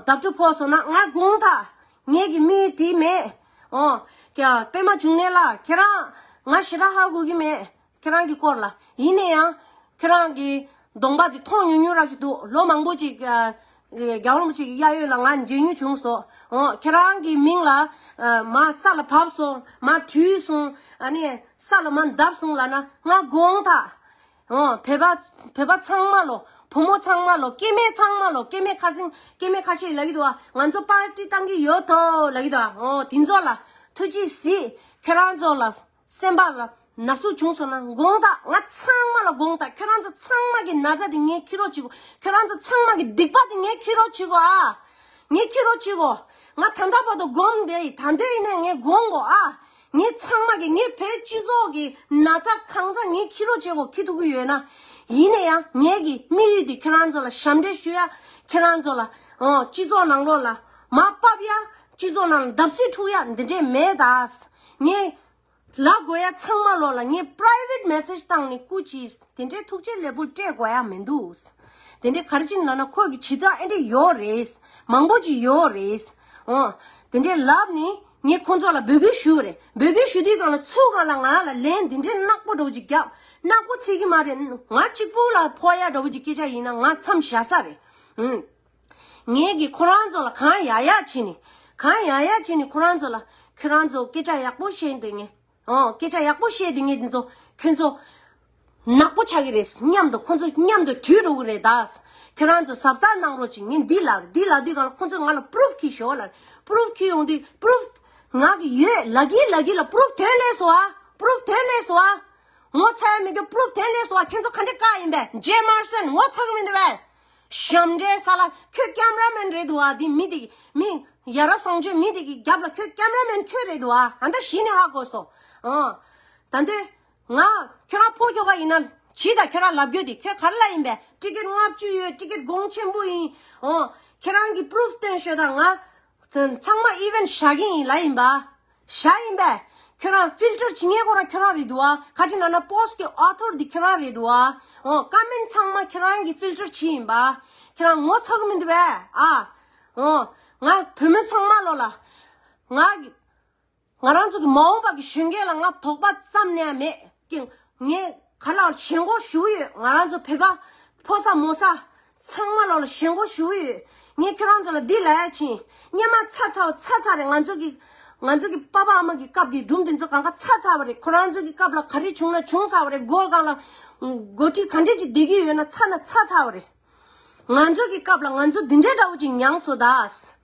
བརྡབ་སྒྲུག་ཕོག་སོང་ན་ང་དགོངས་དག་ངེད་ཀྱི་མི་དེ་མེད། ཨོ། ཀྱ་པད་མ་འབྱུང་གནས་ལགས་ཁྱེད་རང་ང་ཞེ་དྲག་ཧ་གོ་གི་མེད། ཁྱེད་རང་གི་སྐོར་ལ། ཡིན་ན་ཡང་ཁྱེད་རང་གི་གདོང་པ་དེ་མཐོང་ཉུང་ཉུང་ར་ཞིག་འདུག་ལོ་མང་པོ་ཅིག་ཨ་རྒྱལ་བ་རིན་པོ་ཆེ་གི་གཡས་གཡོན་ལ་ང་མཇལ་མྱོང་བྱུང་སོང་། ཨོ། ཁྱེད་རང་གི་མིང་ལ་ཨ་མར་ས་ལ་བབས་སོང་། མར་བྲུས་སོང་། ཨ་ནི་ས་ལ་མར་བརྡབས་སོང་ལབ་ན་ང་དགོངས་དག་ཨོ། བོད་པ་བོད་པ་ཚང་མ་ལོ། བུ་མོ་ཚང་མ་ལོ། སྐྱེ་དམན་ཚང་མ་ལོ། སྐྱེ་དམན་ཁ་སང་སྐྱེ་དམན་ཁ་ཤས་ལབ་ཀྱི་འདུག་ཨ། ང་ཚོ་པར་ཊི་བཏང་གི་ཡོད་དོ་ལབ་ཀྱི་འདུག་ཨ། ཨོ། དེ་ཚོ་ལ་ཐུགས་རྗེ་གཟིགས། ཁྱེད་རང་ཚོ་ལ་སེམས་པ་ལ་ན་ཟུག་བྱུང་སོང་ན་དགོངས་དག་ང་ཚང་མ་ལ་དགོངས་དག་ཁྱེད་རང་ཚོ་ཚང་མ་གི་ན་ཚ་དེ་ངས་འཁྱེར་རོགས་བྱེད་གོ་ཁྱེད་རང་ཚོ་ཚང་མ་གི་སྡིག་པ་དེ་ངས་འཁྱེར་རོགས་བྱེད་གོ་ཨ། ངས་འཁྱེར་རོགས་བྱེད་གོ་ང་ད་ལྟ་བར་དུ་སྒོམ་བསྡད་ཡིན། ད་འདོད་ཡིན་ན་ངས་སྒོམ་གོ་ཨ། ངས་ཚང་མ་གི་ངས་བོད་སྤྱི་ཚོགས་ཀྱི་ན་ཚ་གང་ཚ་ངས་འཁྱེར་རོགས་བྱེད་གོ་འཁྱེར་ཐུབ་ཀྱི་ཡོད་ན། ཡིན་ན་ཡང་ངས་ཀྱི་དམིགས་ཡུལ་དེ་ཁྱེད་རང་ཚོ་ལ་ཞབས་འདྲེན་ཞུ་ཡ། ཁྱེད་རང་ཚོ་ལ་ཨོ་སྤྱི་ཚོགས་ནང་ལོགས་ལ་མར་ཕབ་ཡ། སྤྱི་ཚོགས་ནང་ལ་བརྡབ་གསིག་འཁྲུག་ཡ་འདི་འདྲས་མེད་ད། ངས་ལབ་དགོས་ཡ་ཚང་མ་ལོག་ལ་ངས་private message་བཏང་ནས་སྐུ་མཁྱེན་དེ་འདྲའི་ཐུགས་རྗེ་ལེགས་འབུལ་སྤྲད་དགོས་ཡ་མི་འདུག་དེ་འདྲའི་ག་རེ་བྱས་ནས་ལབ་ན་ཁོ་གི་བྱེད་སྟངས་ཨེ་འདྲས་ཡོད་རེད། མང་པོ་ཅིག་ཡོད་རེད། ཨོ། དེ་འདྲའི་ལབ་ནས་ངས་ཁོང་ཚོ་ལ་འབོད་སྐུལ་ཞུས་པ་རེད། འབོད་སྐུལ་ཞུ་དུས་སྒང་ལ་ཚུར་སྒང་ལ་ང་ལ་ལན་འདི་འདྲའི་ནག་པོ་འདྲ་བོ་ཅིག་བརྒྱབ། ནག་པོ་ཚིག་གི་མ་རེད། ང་གཅིག་པུ་ལ་ཕོག་ཡ་འདྲ་བོ་ཅིག་སྐད་ཆ་ཡིན་ན་ང་མཚམས་བཞག་ས་རེད། ཨུམ། ངས་ཀྱིས་ཁོ་རང་ཚོ་ལ་གང་ཡག་ཡག་བྱས་ནས། གང་ཡག་ཡག་བྱས་ནས་ཁོ་རང་ཚོ་ལ། ཁྱོད་རང་ཚོ་སྐད་ཆ་ཡག་པོ་བཤད་འདི་ངས། ཨོ། སྐད་ཆ་ཡག་པོ་བཤད་འདི་ངས་འདི་ཚོ་ཁྱོད་ཚོ། ནག་པོ་ཆགས་ཀྱི་རེད། མཉམ་དུ་ཁོ་ཚོ་མཉམ་དུ་བྲོས་འགྲོ་གི་རེད་ད། ཁྱོད་རང་ཚོ་གཟབ་གཟབ་གནང་རོགས་གྱིས། ངས་འདི་ལབ་འདི་ལབ་དུས་སྒང་ལ་ཁོ་ཚོས་ང་ལ་པུ་རུབ་ཁྱེར་ཤོག་ལབ། པུ་རུབ་ཁྱེར་ཡོང་དུས་པུ་རུབ། ང་གི་ཡོད་ལབ་ཀྱི་ལབ་ཀྱི་ལ་པུ་རུབ་དོན་ལས་སོ་ཨ། པུ་རུབ་དོན་ལས་སོ་ཨ། ངོ་ཚ་ཡ་མི་འདུག་པུ་རུབ་དོན་ལས་སོ་ཨ། ཁྱོད་ཚོ་ག་འདྲ་བཀག་ཡིན་པས། ཇེ་མར་སན་ངོ་ཚ་གི་མི་འདུག་པས། ཞབས་འདྲེན་ས་ལ་ཁྱོད་ཀེམ་ར་མེན་རེད་འདུག་ཨ། འདི་མི་དེ་གི་མི་ཡ་རབས་བཟང་སྤྱོད་མི་དེ་གི་རྒྱབ་ལ་ཁྱོད་ཀེམ་ར་མེན་ཁྱོད་རེད་འདུག་ཨ། ཨ་ད་གཞི་ནས་ཧ་གོ་སོང་། ཨོ། ད་འདོད། ང་ཁྱོད་རང་ཕོ་ཁྱོ་ག་ཡིན་ན་ཇི་ད་ཁྱོད་རང་ལབ་རྒྱུ་དེ་ཁྱོད་ག་རེ་ལ་ཡིན་པས། ཊི་ཀེ་ཊི་ལྔ་བཅུ་ཡོད། ཊི་ཀེ་ཊི་གོང་ཆེན་པོ་ཡིན། ཨོ། ཁྱོད་རང་གི་པུ་རུབ་སྟོན་ཤོད་དང་ང་། ཚང་མ་ཨི་ཝེན་བཞག་གི་ཡིན་ལབ་ཡིན་པ། བཞག་ཡིན་པས། ཁྱོད་རང་ཕིལ་ཊར་བྱེད་མཁན་ཁོ་རང་ཁྱོད་རང་རེད་འདུག་ཨ། ག་ཅི་ན་ན་པོ་སི་ཊི་གི་ཨོ་ཐོར་འདི་ཁྱོད་རང་རེད་འདུག་ཨ། ཨོ། ཀོ་མེན་ཊི་ཚང་མ་ཁྱོད་རང་གི་ཕིལ་ཊར་བྱས་ཡིན་པ། ཁྱོད་རང་ངོ་ཚ་གི་མི་འདུག་པས་ཨ། ཨོ། ང་བུད་མེད་ཚང་མ་ལོ་ལ། ང་གི་ང་རང་ཚོ་གི་མ་འོངས་པ་གི་གཞོན་སྐྱེས་ལ་ང་དོགས་པ་ཙམ་ནས་མེད་ཀྱི། ངས་ ག་ལ་ཞེན་ཁོག་ཞུ་ཡོད། ང་རང་ཚོ་བོད་པ་ཕོ་གསར་མོ་གསར་ཚང་མ་ལོ་ལ་ཞེན་ཁོག་ཞུ་ཡོད། ངས་ཁྱོད་རང་ཚོ་ལ་འདི་ལབ་ཡ་ཕྱིན། སྙན་མ་ཚ་ཚ་བ་ཚ་ཚ་རེད། ང་ཚོ་གི་ང་ཚོ་གི་པ་ཕ་ཨ་མ་གི་སྐབས་ཀྱི་སྒྲུང་དེ་ཚོ་གང་ག་ཚ་ཚ་བ་རེད། ཁོ་རང་ཚོ་གི་སྐབས་ལ་ག་རེ་བྱུང་ན་བྱུང་ཚར་བ་རེད། སྒོ་སྒང་ལ་འགོ་ཁྲིད་ག་འདྲས་ཅིག་བསྡད་ཀྱི་ཡོད་ན་ཚ་ན་ཚ་ཚ་བ་རེད། ང་ཚོ་གི་སྐབས་ལ་ང་ཚོ་འདི་འདྲའི་འདྲ་བོ་ཅིག་མྱངས་སོང་ད།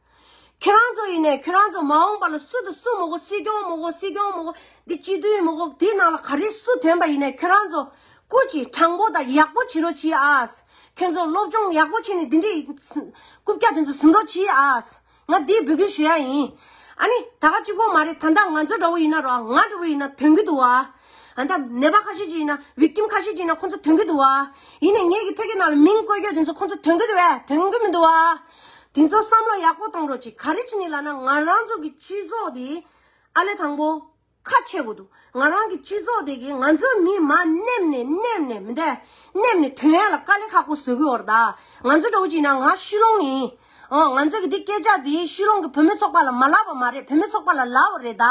ཁྱོད་རང་ཚོ་ཡིན་ནའི་ཁྱོད་རང་ཚོ་མ་འོངས་པ་ལ་སུ་དང་སུ་མི་དགོས། སྲིད་སྐྱོང་མི་དགོས། སྲིད་སྐྱོང་མི་དགོས། འདི་སྤྱི་འཐུས་མི་དགོས། འདི་ནང་ལ་ག་རེ་སུ་ཐོན་པ་ཡིན་ནའི་ཁྱོད་རང་ཚོ་སྐུ་ཅིག་དྲང་པོ་དང་ཡག་པོ་བྱེད་རོགས་གྱིས་ཨ། ཁྱོད་ཚོ་སློབ་སྦྱོང་ཡག་པོ་བྱས་ནས་འདི་འདྲའི་རྐུབ་བཀྱག་དེ་ཚོ་ཟིན་རོགས་གྱིས་ཨ། ང་འདི་འབོད་སྐུལ་ཞུ་ཡ་ཡིན། ཨ་ནི་ད་ག་གཅིག་པོ་མ་རེད། ད་ལྟ་ང་ཚོ་འདྲ་བོ་ཡིན་ན་རོ། ང་འདྲ་བོ་ཡིན་ན་ཐོན་གི་འདུག་ཨ། ཨ་ད་ནད་པ་ཁ་ཤས་ཅིག་ཡིན་ན་victim་ཁ་ཤས་ཅིག་ཡིན་ན་ཁོ་ཚོ་ཐོན་གི་འདུག་ཨ། ཡིན་ནའི་ངེད་ཀྱི་ཕ་གི་ནང་ལ་མིང་བཀོད་རྒྱུ་དེ་ཚོ་ཁོ་ཚོ་ཐོན་གི་འདུག་ཨ། ཐོན་གི་མི་འདུག་ཨ། དེ་ཚོ་བསམ་བློ་ཡག་པོ་གཏོང་རོགས་གྱིས། ག་རེ་བྱས་ནས་ལབ་ན་ང་རང་ཚོ་གི་སྤྱི་ཚོགས་དེ་ཨ་ལས་དང་པོ་ཁ་ཕྱེ་དགོས་འདུག་ང་རང་གི་སྤྱི་ཚོགས་དེ་གིས་ང་ཚོའི་མི་མར་མནན་ནས་མནན་ནས་མི་འདས་མནན་ནས་ཐོན་ཡ་ལ་དཀའ་ལས་ཁག་པོ་བཟོ་གི་ཡོད་རེད་ད། ང་ཚོ་འདྲ་བོ་ཅིག་ཡིན་ན་ང་ཤི་ལོང་ཡིན། ཨོ་ང་ཚོ་གི་འདི་སྐད་ཆ་འདི་ཤི་ལོང་གི་བུད་མེད་ཚོགས་པ་ལ་མ་ལབ་པ་མ་རེད། བུད་མེད་ཚོགས་པ་ལ་ལབ་པ་རེད་ད།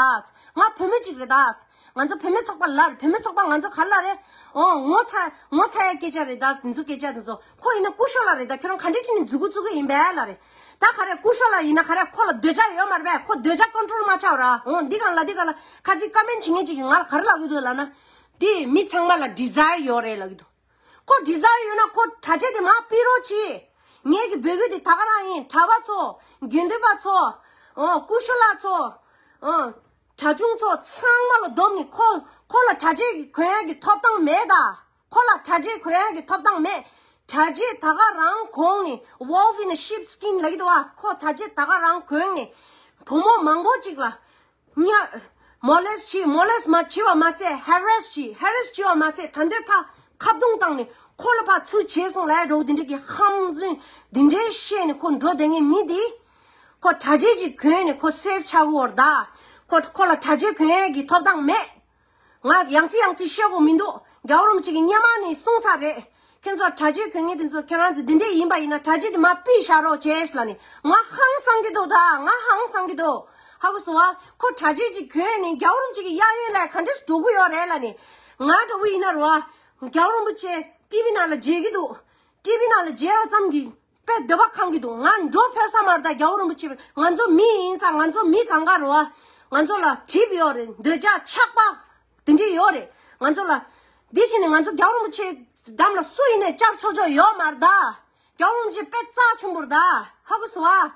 ང་བུད་མེད་ཅིག་རེད་ད། ང་ཚོ་བུད་མེད་ཚོགས་པ་ལ་རེད། བུད་མེད་ཚོགས་པ་ང་ཚོ་ག་ལ་རེད། ཨོ་ངོ་ཚ་ངོ་ཚ་ཡ་སྐད་ཆ་རེད་ད། འདི་ཚོ་སྐད་ཆ་འདི་ཚོ་ཁོ་ཡིན་ན་སྐུ་ཞབས་ལ་རེད་ད། ཁྱོད་རང་ག་འདྲས་ཅིག་ནས་འཛུགས་གི་བཙུགས་གི་ཡིན་པས་ལ་རེད། ད་ག་རེ་སྐུ་ཞབས་ལ་ཡིན་ན་ག་རེ་ཁོ་ལ་འདོད་ཆགས་ཡོད་མ་རེད་པས། ཁོ་འདོད་ཆགས་ཀོན་ཊོལ་མ་ཆགས་ར། འོ་འདི་གང་ལ་འདི་གང་ལ་ཁ་ཚིག་ཀ་མེན་བྱེད་མཁན་ཅིག་གིས་ང་ལ་ག་རེ་ལབ་གི་འདུག་ལབ་ན། འདི་མི་ཚང་མ་ལ་ཌི་ཛའི་ཡར་ཡོད་རེད་ལབ་གི་འདུག་ཁོ་ཌི་ཛའི་ཡར་ཡོད་ན་ཁོ་གྲྭ་ཆས་དེ་མར་ཕུད་རོགས་གྱིས། ངེད་ཀྱི་འབོད་སྐུལ་དེ་ད་ག་རང་ཡིན། གྲྭ་པ་ཚོ། དགེ་འདུན་པ་ཚོ། འོ་སྐུ་ཞབས་ལགས་ཚོ། འོ་གྲྭ་ཆུང་ཚོ་ཚང་མ་ལ་བསྡོམས་ནས་ཁོ་ཁོ་ལ་གྲྭ་ཆས་ཀྱི་གོན་ཡག་གི་ཐོབ་ཐང་མེད་ད། ཁོ་ལ་གྲྭ་ཆས་གོན་ཡག་གི་ཐོབ་ཐང་མེད། གྲྭ་ཆས་ད་ག་རང་གོན་ནས་wolf in a sheep skin ལབ་ཀྱི་འདུག་བ། ཁོ་གྲྭ་ཆས་ད་ག་རང་གོན་ནས་བུ་མོ་མང་པོ་ཅིག་ལ་ཉ་མོ་ལེ་སི་བྱས། མོ་ལེ་སི་མ་བྱས་པ་མ་ཟད་ཧེ་རེ་སི་བྱས། ཧེ་རེ་སི་བྱས་པ་མ་ཟད་ད་འདོད་ཕར་ཁ་རྡུང་བཏང་ནས་ཁོ་ལ་ཕར་ཚུར་བྱས་སོང་ལབ་འགྲོ། འདི་འདྲ་གི་ཧམ་རྫུན་འདི་འདྲའི་བཤད་ནས་ཁོ་འགྲོ་བསྡད་མཁན་མི་འདི། ཁོ་གྲྭ་ཆས་ཅིག་གོན་ནས་ཁོ་སེབ་ཆགས་ཀྱི་ཡོད་རེད་ད། ཁོ་ཁོ་ལ་གྲྭ་ཆས་གོན་ཡག་གི་ཐོབ་ཐང་མེད། ང་ཡང་སེ་ཡང་སེ་བཤད་དགོས་མི་འདུག་རྒྱལ་བ་རིན་པོ་ཆེ་གིས་སྔོན་མ་ནས་གསུངས་ཚར་རེད། ཁྱེད་ཚོ་གྲྭ་ཆས་གོན་མཁན་དེ་ཚོ་ཁྱེད་རང་ཚོ་འདི་འདྲས་ཡིན་པ་ཡིན་ན་གྲྭ་ཆས་དེ་མར་ཕུད་བཞག་རོགས་བྱས་ལབ་ནས་ང་ཧང་སང་གི་འདུག་ད་ང་ཧང་སང་གི་འདུག་ཧ་གོ་སོང་བ། ཁོ་གྲྭ་ཆས་ཅིག་གོན་ནས་རྒྱལ་བ་རིན་པོ་ཆེ་གི་གཡས་གཡོན་ལ་ག་འདྲས་འགྲོ་གི་ཡོད་རེད་ལབ་ནས། ང་འདྲ་བོ་ཡིན་ན་རེད་བ། རྒྱལ་བ་རིན་པོ་ཆེ་ཊི་ཝི་ནང་ལ་མཇལ་གི་འདུག་ཊི་ཝི་ནང་ལ་མཇལ་བ་ཙམ་གྱིས་དཔེ་འདོད་པ་ཁེངས་ཀྱི་འདུག་ང་འགྲོ་ཕོད་ས་མ་རེད་ད། རྒྱལ་བ་རིན་པོ་ཆེ་ང་ཚོ་མི་ཡིན་ཙང་ང་ཚོ་མི་གང་ག་རེད་བ། ང་ཚོ་ལ་གྲིབ་ཡོད་རེད། འདོད་ཆགས་ཆགས་པ་དེ་འདྲས་ཡོད་རེད། ང་ཚོ་ལ་འདི་བྱས་ནས་ང་ཚོ་རྒྱལ་བ་རིན་པོ་ཆེ་འགྲམ་ལ་སུ་ཡིན་ནས་བཅར་ཆོག་ཆོག་ཡོད་མ་རེད་ད། རྒྱལ་བ་རིན་པོ་ཆེ་དཔེ་རྩ་ཆེན་པོ་རེད་ད། ཧ་གོ་སོང་བ།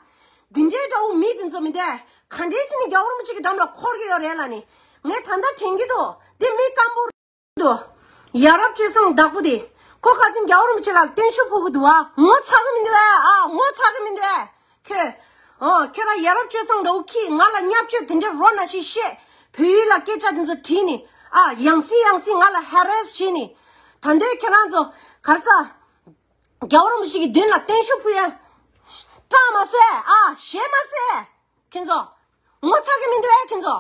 འདི་འདྲའི་འདྲ་བོ་མི་དེ་ཚོ་མི་འདས་ག་འདྲས་བྱས་ནས་རྒྱལ་བ་རིན་པོ་ཆེ་གི་འགྲམ་ལ་འཁོར་གྱི་ཡོད་རེད་ལབ་ནས། ངས་ད་ལྟ་དྲན་གྱི་འདུག་འདི་མི་སྐམ་པོ་དུ། ཡ་རབས་སྤྱོད་བཟང་བདག་པོ་དེ། ཁོ་ཁ་སང་རྒྱལ་བ་རིན་པོ་ཆེ་ལ་བརྟན་བཞུགས་ཕུལ་གི་འདུག་ཨ། ངོ་ཚ་གི་མི་འདུག་ཨ། ཨ་ངོ་ཚ་གི་མི་འདུག་ཨ། ཁྱོད། ཨོ་ཁྱོད་རང་ཡ་རབས་སྤྱོད་བཟང་འདྲ་བོ་ཁྱི་ང་ལ་བརྙས་བཅོས་དེ་འདྲའི་རོ་ན་ཞིག་བཤད། བོད་ཡིག་ལ་སྐད་ཆ་དེ་ཚོ་བྲིས་ནས། ཨ་ཡང་སེ་ཡང་སེ་ང་ལ་ཧེ་རེ་སི་བྱས་ནས། ད་འདོད་ཁྱེད་རང་ཚོ་གར་ས། རྒྱལ་བ་རིན་པོ་ཆེ་གི་མདུན་ལ་བརྟན་བཞུགས་ཕུལ་ཡ། སྐྲག་མ་བཟོས་ཨ། ཞེད་མ་བཟོས། ཁྱེད་ཚོ། ངོ་ཚ་གི་མི་འདུག་ཨེ་ཁྱེད་ཚོ།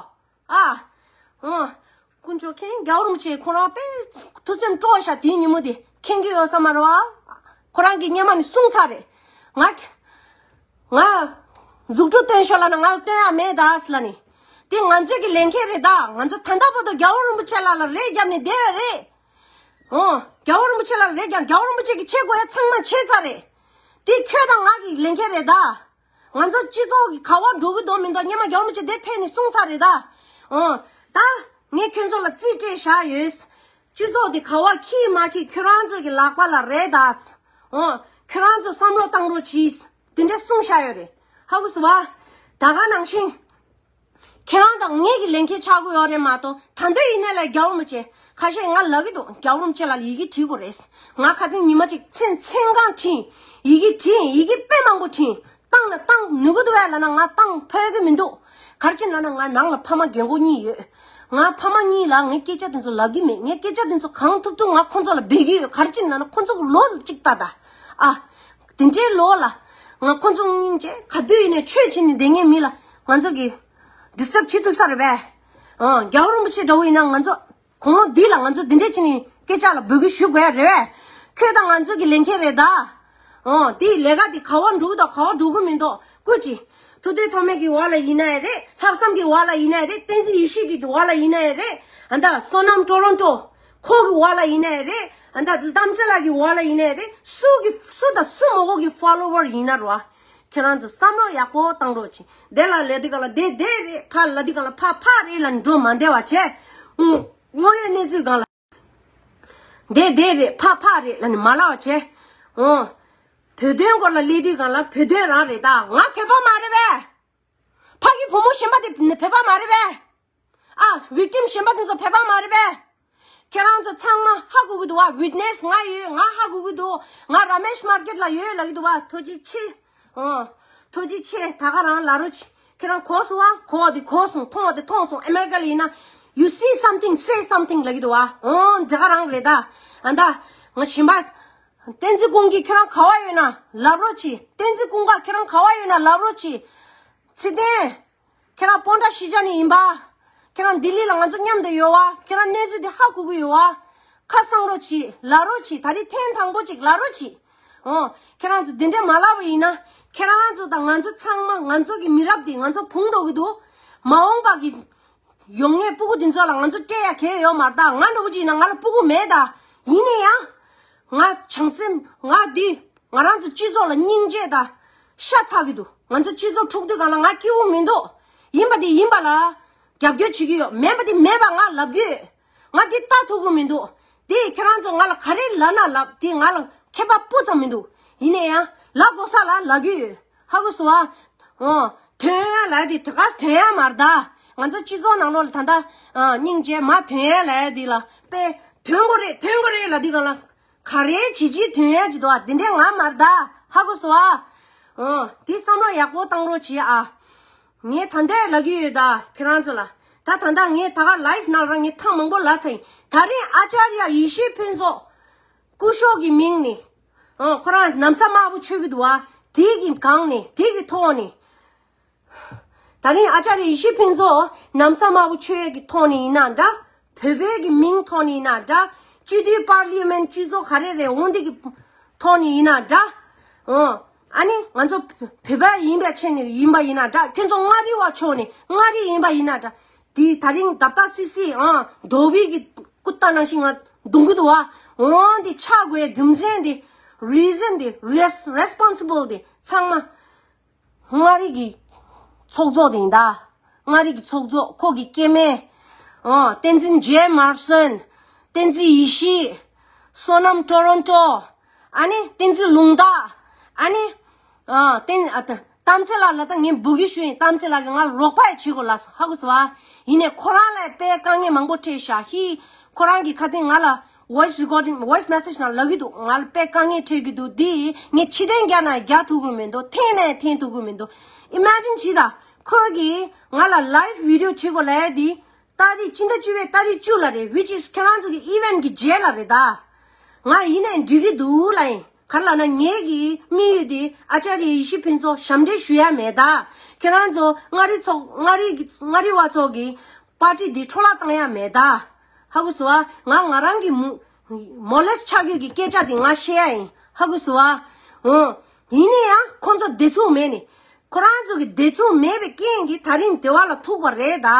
ཨ། ཨ། དཀོན་མཆོག་མཁྱེན། རྒྱལ་བ་རིན་པོ་ཆེ་ཁོ་རང་དཔེ་ཐུགས་སེམས་སྤྲོ་བ་ཤག་དེའི་ཉིན་མོ་དེ་མཁྱེན་གྱི་ཡོད་ས་མ་རེད་བ། ཁོ་རང་གིས་སྔོན་མ་ནས་གསུངས་ཚར་རེད། ང་། ང་། མཛུབ་ཐུབ་སྟོན་ཤོག་ལབ་ན་ང་ལ་སྟོན་ཡ་མེད་ད་ཟེར་ལབ་ནས། དེ་ང་ཚོའི་གི་ལས་འགན་རེད་ད། ང་ཚོ་ད་ལྟ་བར་དུ་རྒྱལ་བ་རིན་པོ་ཆེ་ལགས་ལ་རེ་བརྒྱབ་ནས་བསྡད་ཡོད་རེད། ཨོ། རྒྱལ་བ་རིན་པོ་ཆེ་ལགས་ལ་རེ་བརྒྱབ། རྒྱལ་བ་རིན་པོ་ཆེ་གིས་བྱེད་དགོས་ཡ་ཚང་མ་བྱས་ཚར་རེད། དེ་ཁྱོད་དང་ང་གི་ལས་འགན་རེད་ད། ང་ཚོ་སྤྱི་ཚོགས་ཀྱི་ག་བ་འགྲོ་གི་འདུག་མི་འདུག་སྔོན་མ་རྒྱལ་བ་རིན་པོ་ཆེ་འདིར་ཕེབས་ནས་གསུངས་ཚར་རེད་ད། ཨོ། ད་ངས་ཁྱོད་ཚོ་ལ་རྩིས་སྤྲད་བཞག་ཡོད། སྤྱི་ཚོགས་འདི་ག་བ་འཁྱེར་མ་འཁྱེར་ཁྱོད་རང་ཚོ་གི་ལག་པ་ལ་རེད་ད། ཨོ། ཁྱོད་རང་ཚོ་བསམ་བློ་བཏང་རོགས་གྱིས། དེ་འདྲ་གསུངས་བཞག་ཡོད་རེད། ཧ་གོ་སོང་བ། ད་ག་ནང་བཞིན། ཁྱེད་རང་དང་ངེད་ཀྱི་ལས་འགན་ཆགས་ཀྱི་ཡོད་རེད་མ་གཏོགས། ད་འདོད་ཡིན་ནའི་ལ་རྒྱལ་བ་རིན་པོ་ཆེ། ཁ་ཤས་ང་ལབ་ཀྱི་འདུག་རྒྱལ་བ་རིན་པོ་ཆེ་ལ་ཡི་གེ་བྲིས་དགོས་རེད། ང་ཁ་སང་ཉི་མ་གཅིག་མཚན་མཚན་གང་བྲིས། ཡི་གེ་བྲིས། ཡི་གེ་དཔེ་མང་པོ་བྲིས། བཏང་ན་བཏང་ནུས་ཀྱི་འདུག་བས་ལབ་ན་ང་བཏང་ཕོད་ཀྱི་མི་འདུག་ག་རེ་བྱས་ན་ང་ནང་ལ་ཕ་མ་རྒན་གོག་གཉིས་ཡོད། ང་ཕ་མ་གཉིས་ལ་ངས་སྐད་ཆ་དེ་ཚོ་ལབ་ཀྱི་མེད། ངས་སྐད་ཆ་དེ་ཚོ་གང་ཐུབ་ཐུབ་ང་ཁོང་ཚོ་ལ་འབོད་ཀྱི་ཡོད། ག་རེ་བྱས་ན་ཁོང་ཚོ་གི་ལོ་གཅིག་ལྟ་ད། ཨ། དེ་འདྲའི་ལོ་ལ། ང་ཁོང་ཚོ་གཉིས་ཀྱིས་ག་དུས་ཡིན་ནའི་ཆོས་བྱེད་ནས་བསྡད་མཁན་མི་ལ་ང་ཚོ་གིས་ཌི་སི་ཊརབ་བྱེད་ཐུབ་ས་རེད་པས། ཨོ། རྒྱལ་བ་རིན་པོ་ཆེ་འདྲ་བོ་ཡིན་ན་ང་ཚོ་དགུང་ལོ་འདི་ལ་ང་ཚོ་འདི་འདྲས་བྱས་ནས་སྐད་ཆ་ལ་འབོད་སྐུལ་ཞུ་དགོས་རེད་པས། ཁྱོད་དང་ང་ཚོ་གི་ལས་འགན་རེད་ད། ཨོ། དེའི་ལས་ཀ་དེ་ག་བ་འགྲོ་གི་འདུག་ག་བ་འགྲོ་གི་མི་འདུག་སྐུ་མཁྱེན། ཐུབ་བསྟན་ཐོགས་མེད་ཀྱི་འོག་ལ་ཡིན་ནའི་རེད། ལྷག་བསམ་གྱི་འོག་ལ་ཡིན་ནའི་རེད། བསྟན་འཛིན་ཡེ་ཤེས་ཀྱི་འོག་ལ་ཡིན་ནའི་རེད། ཨ་ད་བསོད་ནམས་ཊོ་རོན་ཊོ། ཁོ་གི་འོག་ལ་ཡིན་ནའི་རེད། ཨ་ད་གཏམ་ཚེ་ལགས་ཀྱི་འོག་ལ་ཡིན་ནའི་རེད། སུ་གི་སུ་དང་སུ་མོ་གོ་གི་ཕོ་ལོ་ཝར་ཡིན་ན་རོ། ཁྱེད་རང་ཚོ་བསམ་བློ་ཡག་པོ་བཏང་རོགས་གྱིས། དེ་ལ་ལས་དེ་ག་ལ་དེ་དེ་རེད། ཕ་ལ་དེ་ག་ལ་ཕ་ཕ་རེད་ལ་འགྲོ་མ་བདེ་བ་བྱས། ཨུ། དངོས་ཡོད་གནས་ཚུལ་སྒང་ལ། དེ་དེ་རེད། ཕ་ཕ་རེད་ལ་ནི་མ་ལབ་བྱས། ཨོ། བོད་དོན་སྐོར་ལ་ལས་དུས་སྒང་ལ་བོད་དོན་རང་རེད། ད་ང་བོད་པ་མ་རེད་པས། ཕ་གི་བུ་མོ་གཞན་པ་དེ་བོད་པ་མ་རེད་པས། ཨ། ཝིག་ཊིམ་གཞན་པ་དེ་ཚོ་བོད་པ་མ་རེད་པས། ཁྱེད་རང་ཚོ་ཚང་མ་ཧ་གོ་གི་འདུག་བ། ཝིཊ་ནེ་སི་ང་ཡོད། ང་ཧ་གོ་གི་འདུག་ང་ར་མེཤ་མར་ཀེཊ་ལ་ཡོད་ལབ་ཀྱི་འདུག་བ། ཐུགས་རྗེ་ཆེ། ཨོ། ཐུགས་རྗེ་ཆེ། ད་ག་རང་ལབ་རོགས་གྱིས། ཁྱེད་རང་གོ་སོང་བ། གོ་བ་དེ་གོ་སོང་། མཐོང་བ་དེ་མཐོང་སོང་། ཨ་མེ་རི་ཀ་ལ་ཡིན་ན། You see something, say something ལབ་ཀྱི་འདུག་བ། ཨོ། དེ་ག་རང་རེད་ད། ཨ་ད། ང་གཞན་པ། བསྟན་འཛིན་ཀུན་གྱིས་ཁྱེད་རང་ག་བ་ཡོད་ན་ལབ་རོགས་གྱིས། བསྟན་འཛིན་ཀུན་དགའ་ཁྱེད་རང་ག་བ་ཡོད་ན་ལབ་རོགས་གྱིས། ཚེ་བརྟན། ཁྱེད་རང་སྤོན་ཊ་གཞིས་ཆགས་ནས་ཡིན་པ། ཁྱེད་རང་ལྡི་ལི་ལ་ང་ཚོ་མཉམ་དུ་ཡོད་བ། ཁྱེད་རང་གནས་ཚུལ་དེ་ཧ་གོ་གི་ཡོད་བ། ཁ་གསང་རོགས་གྱིས། ལབ་རོགས་གྱིས། ད་རེས་ཐེངས་དང་པོ་ཅིག་ལབ་རོགས་གྱིས། ཨོ། ཁྱེད་རང་ཚོ་འདི་འདྲ་མ་ལབ་པ་ཡིན་ན། ཁྱེད་རང་ཚོ་དང་ང་ཚོ་ཚང་མ་ང་ཚོ་གི་མི་རབས་དེ་ང་ཚོ་བུང་འགྲོ་གི་འདུག་མ་འོངས་པ་གི་ཡོང་ངེས་སྤུ་གུ་འདི་ཚོ་ལ་ང་ཚོ་སྤྲད་ཡ་གལ་ཡོད་མ་རེད་ད། ང་འདྲ་བོ་ཅིག་ཡིན་ན་ང་ལ་སྤུ་གུ་མེད་ད། ཡིན་ན་ཡང་། ང་བྱང་སེམས་ང་འདི་ང་རང་ཚོ་སྤྱི་ཚོགས་ལ་སྙིང་རྗེ་དང་ཤ་ཚ་གི་འདུག་ང་ཚོ་སྤྱི་ཚོགས་འཁྲུག་དུས་སྒང་ལ་ང་སྐྱིད་པོ་མི་འདུག་ཡིན་པ་དེ་ཡིན་པ་ལ་རྒྱབ་སྐྱོར་བྱེད་ཀྱི་ཡོད། མེད་པ་དེ་མེད་པ་ང་ལབ་ཀྱི་ཡོད། ང་འདི་ལྟ་ཐུབ་ཀྱི་མི་འདུག་དེ་ཁྱེད་རང་ཚོ་ང་ལ་ག་རེ་ལབ་ན་ལབ། དེ་ང་ལ་ཁྱད་པར་སྤུ་ཙམ་མི་འདུག་ཡིན་ན་ཡང་ལབ་དགོས་ས་ལ་ལབ་ཀྱི་ཡོད། ཧ་གོ་སོང་ཨ། ཨོ། དོན་ཡ་ལབ་དེ་དེ་ག་དོན་ཡ་མ་རེད་ད། ང་ཚོ་སྤྱི་ཚོགས་ནང་ལོགས་ལ་ད་ལྟ་ཨ་སྙིང་རྗེ་མ་དོན་ཡ་ལབ་དེ་ལ་དཔེ་དོན་གོ་རེད་དོན་གོ་རེད་ལབ་དེ་གང་ལ་ག་རེ་བྱེད་ཅི་དོན་ཡ་ཅི་འདུག་ཨ། དེ་འདྲས་ང་མ་རེད་ད། ཧ་གོ་སོང་ཨ། ཨོ། དེ་བསམ་བློ་ཡག་པོ་བཏང་རོགས་བྱེད་ཨ། ངས་ད་ལྟ་ལབ་ཀྱི་ཡོད་ད་ཁྱེད་རང་ཚོ་ལ། ད་ད་ལྟ་ངས་ད་ག་ལའིབ་ནང་རང་ངས་ཐེངས་མང་པོ་ལབ་ཚར་ཡིན། ད་རིང་ཨ་ཅཱརྱ་ཡེ་ཤེས་ཕུན་ཚོགས། སྐུ་ཞབས་ཀྱི་མིང་ནས། ཨོ། ཁོ་རང་ན་བཟའ་དམར་པོ་མཆོད་ཀྱི་འདུག་བ། དེ་གི་སྒང་ནས་དེ་གི་ཐོག་ནས། ད་རིང་ཨ་ཅཱརྱ་ཡེ་ཤེས་ཕུན་ཚོགས་ན་བཟའ་དམར་པོ་མཆོད་ཀྱི་ཐོག་ནས་ཡིན་ན་འདྲ། བོད་པའི་གི་མིང་ཐོག་ནས་ཡིན་ན་འདྲ། སྤྱི་འཐུས་པར་ལི་མེན་སྤྱི་ཚོགས་ག་རེ་རེད་འོང་དེ་གི་ཐོག་ནས་ཡིན་ན་འདྲ། ཨོ། ཨ་ནི་ང་ཚོ་བོད་པ་ཡིན་པའི་ཆ་ནས་ཡིན་པ་ཡིན་ན་འདྲ། ཁྱོད་ཚོ་མངའ་རིས་པ་ཕྱོགས་ནས་མངའ་རིས་ཡིན་པ་ཡིན་ན་འདྲ། དེ་ད་རིང་རྡབ་རྡབ་སི་སི་ཨང་རྡོ་བི་གི་སྐུ་རྟ་ནང་བཞིན་ང་རྡུང་གི་འདུག་བ། འོང་དེ་ཆགས་དགོས་རྒྱུ་མཚན་དེ་རི་ཛན་དེ་རེས་རེས་པོན་སི་བལ་དེ་ཚང་མ་མངའ་རིས་ཀྱི་ཚོགས་གཙོ་དེ་ཡིན་ད། མངའ་རིས་ཀྱི་ཚོགས་གཙོ་ཁོ་གི་སྐྱེ་དམན། ཨོ། བསྟན་འཛིན་ཇེ་མར་སོན། བསྟན་འཛིན་ཡེ་ཤེས། བསོད་ནམས་ཊོ་རོན་ཊོ། ཨ་ནི་བསྟན་འཛིན་ལུང་རྟ། ཨ་ནི། ཨ། བསྟན་ཨ་ད་གཏམ་ཚེ་ལགས་ལ་ད་ངས་འབོད་སྐུལ་ཞུ་ཡིན། གཏམ་ཚེ་ལགས་ཀྱིས་ང་ལ་རོགས་པ་ཡང་བྱེད་དགོས་ལབ་སོང་། ཧ་གོ་སོང་བ། ཡིན་ནའི་ཁོ་རང་ལ་དཔེ་དཀའ་ངལ་མང་པོ་འཕྲད་ཤག་ཧི། ཁོ་རང་གིས་ཁ་སང་ང་ལ་voice recording voice message ནང་ལབ་ཀྱི་འདུག་ང་ལ་དཔེ་དཀའ་ངལ་འཕྲད་ཀྱི་འདུག་འདི་ངས་ཕྱི་བསྟན་རྒྱག་ན་རྒྱག་ཐུབ་ཀྱི་མི་འདུག་འཐེན་ནའི་འཐེན་ཐུབ་ཀྱི་མི་འདུག Imagine བྱེད་ད། ཁོ་གིས་ང་ལ་live video བྱེད་དགོས་ལབ་ཡ་འདི། ཏ་རིག་སྤྱི་ཟླ་བཅུ་པའི་ཏ་རིག་བཅུ་ལ་རེད། which is ཁྱེད་རང་ཚོ་གི་event གི་རྗེས་ལ་རེད་ད། ང་ཡིན་ནའི་འགྲིག་གི་འདུག་ལབ་ཡིན། ག་རེ་ལབ་ན་ངེད་ཀྱི་དམིགས་ཡུལ་དེ་ཨ་ཅཱརྱ་ཡེ་ཤེས་ཕུན་ཚོགས་ཞབས་འདྲེན་ཞུ་ཡ་མེད་ད། ཁྱེད་རང་ཚོ་མངའ་རིས་ཚོགས་མངའ་རིས་ཀྱི་མངའ་རིས་པ་ཚོ་གི་པར་ཊི་འདི་འཕྲོ་བརླག་བཏང་ཡ་མེད་ད། ཧ་གོ་སོང་བ། ང་ང་རང་གི་མོ་མོ་ལེ་སི་ཆགས་ཡོད་ཀྱི་སྐད་ཆ་དེ་ང་བཤད་ཡ་ཡིན། ཧ་གོ་སོང་བ། འོ། ཡིན་ནའི་ཡང་ཁོང་ཚོ་བདེ་ཚུགས་མེད་ནི། ཁོ་རང་ཚོ་གི་བདེ་ཚུགས་མེད་པའི་རྐྱེན་གྱིས་ད་རིང་སྡེ་བ་ལ་ཐུག་པ་རེད་ད།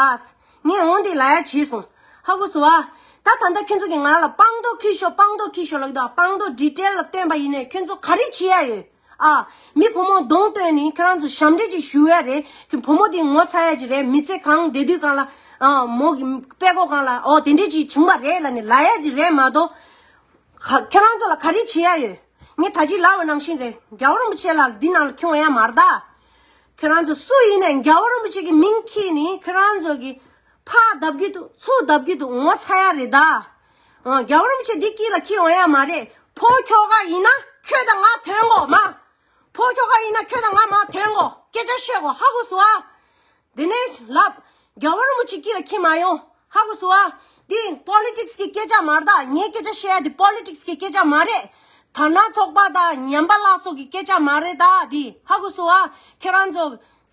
ངས་འོང་དེ་ལབ་ཡ་བྱས་སོང་། ཧ་གོ་སོང་བ། ད་ད་ལྟ་ཁྱོད་ཚོ་གིས་ང་ལ་སྤང་རྡོ་འཁྱེར་ཤོག་སྤང་རྡོ་འཁྱེར་ཤོག་ལབ་ཀྱི་འདུག་སྤང་རྡོ་ཌི་ཊེལ་ལ་སྟོན་པ་ཡིན་ནའི་ཁྱོད་ཚོ་ག་རེ་བྱེད་ཡ་ཡོད། ཨ། མི་བུ་མོ་གདོང་སྟོན་ནས་ཁྱེད་རང་ཚོ་ཞབས་འདྲེན་ཅིག་ཞུ་ཡ་རེད། ཁྱོད་བུ་མོ་དེ་ངོ་ཚ་ཡ་ཅིག་རེད། མི་ཚེ་གང་བསྡད་དུས་གང་ལ། ཨ། མོ་གི་དཔྲལ་མགོ་གང་ལ་ཨོ་དེ་འདྲས་ཅིག་བྱུང་བ་རེད་ལབ་ནས་ལབ་ཡ་ཅིག་རེད་མ་གཏོགས། ཁ་ཁྱེད་རང་ཚོ་ལ་ག་རེ་བྱེད་ཡ་ཡོད། ངས་ད་ཅི་ལབ་པ་ནང་བཞིན་རེད། རྒྱལ་བ་རིན་པོ་ཆེ་ལགས་འདི་ནང་ལ་ཁྱོང་ཡ་མ་རེད་ད། ཁྱེད་རང་ཚོ་སུ་ཡིན་ནའི་རྒྱལ་བ་རིན་པོ་ཆེ་གི་མིང་ཁྱེར་ནས་ཁྱེད་རང་ཚོ་གི་ཕར་བརྡབ་ཀྱི་འདུག་ཚུར་བརྡབ་ཀྱི་འདུག་ངོ་ཚ་ཡ་རེད་ད། ཨ། རྒྱལ་བ་རིན་པོ་ཆེ་འདི་དཀྱིལ་ལ་འཁྱེར་འོང་ཡ་མ་རེད། ཕོ་ཁྱོ་ག་ཡིན་ན་ཁྱོད་དང་ང་དོན་གོ་མ། ཕོ་ཁྱོ་ག་ཡིན་ན་ཁྱོད་དང་ང་མ་དོན་གོ་སྐད་ཆ་བཤད་གོ་ཧ་གོ་སོང་ཨ། དེ་ནས་ལབ། རྒྱལ་བ་རིན་པོ་ཆེ་དཀྱིལ་ལ་འཁྱེར་མ་ཡོང་། ཧ་གོ་སོང་ཨ། འདི་པོ་ལི་ཊིག་སི་གི་སྐད་ཆ་མ་རེད་ད། ངས་སྐད་ཆ་བཤད་ཡ་འདི་པོ་ལི་ཊིག་སི་གི་སྐད་ཆ་མ་རེད། དར་ནག་ཚོགས་པ་དང་ཉམས་པ་སླར་གསོ་གི་སྐད་ཆ་མ་རེད་ད་འདི། ཧ་གོ་སོང་ཨ། ཁྱེད་རང་ཚོ་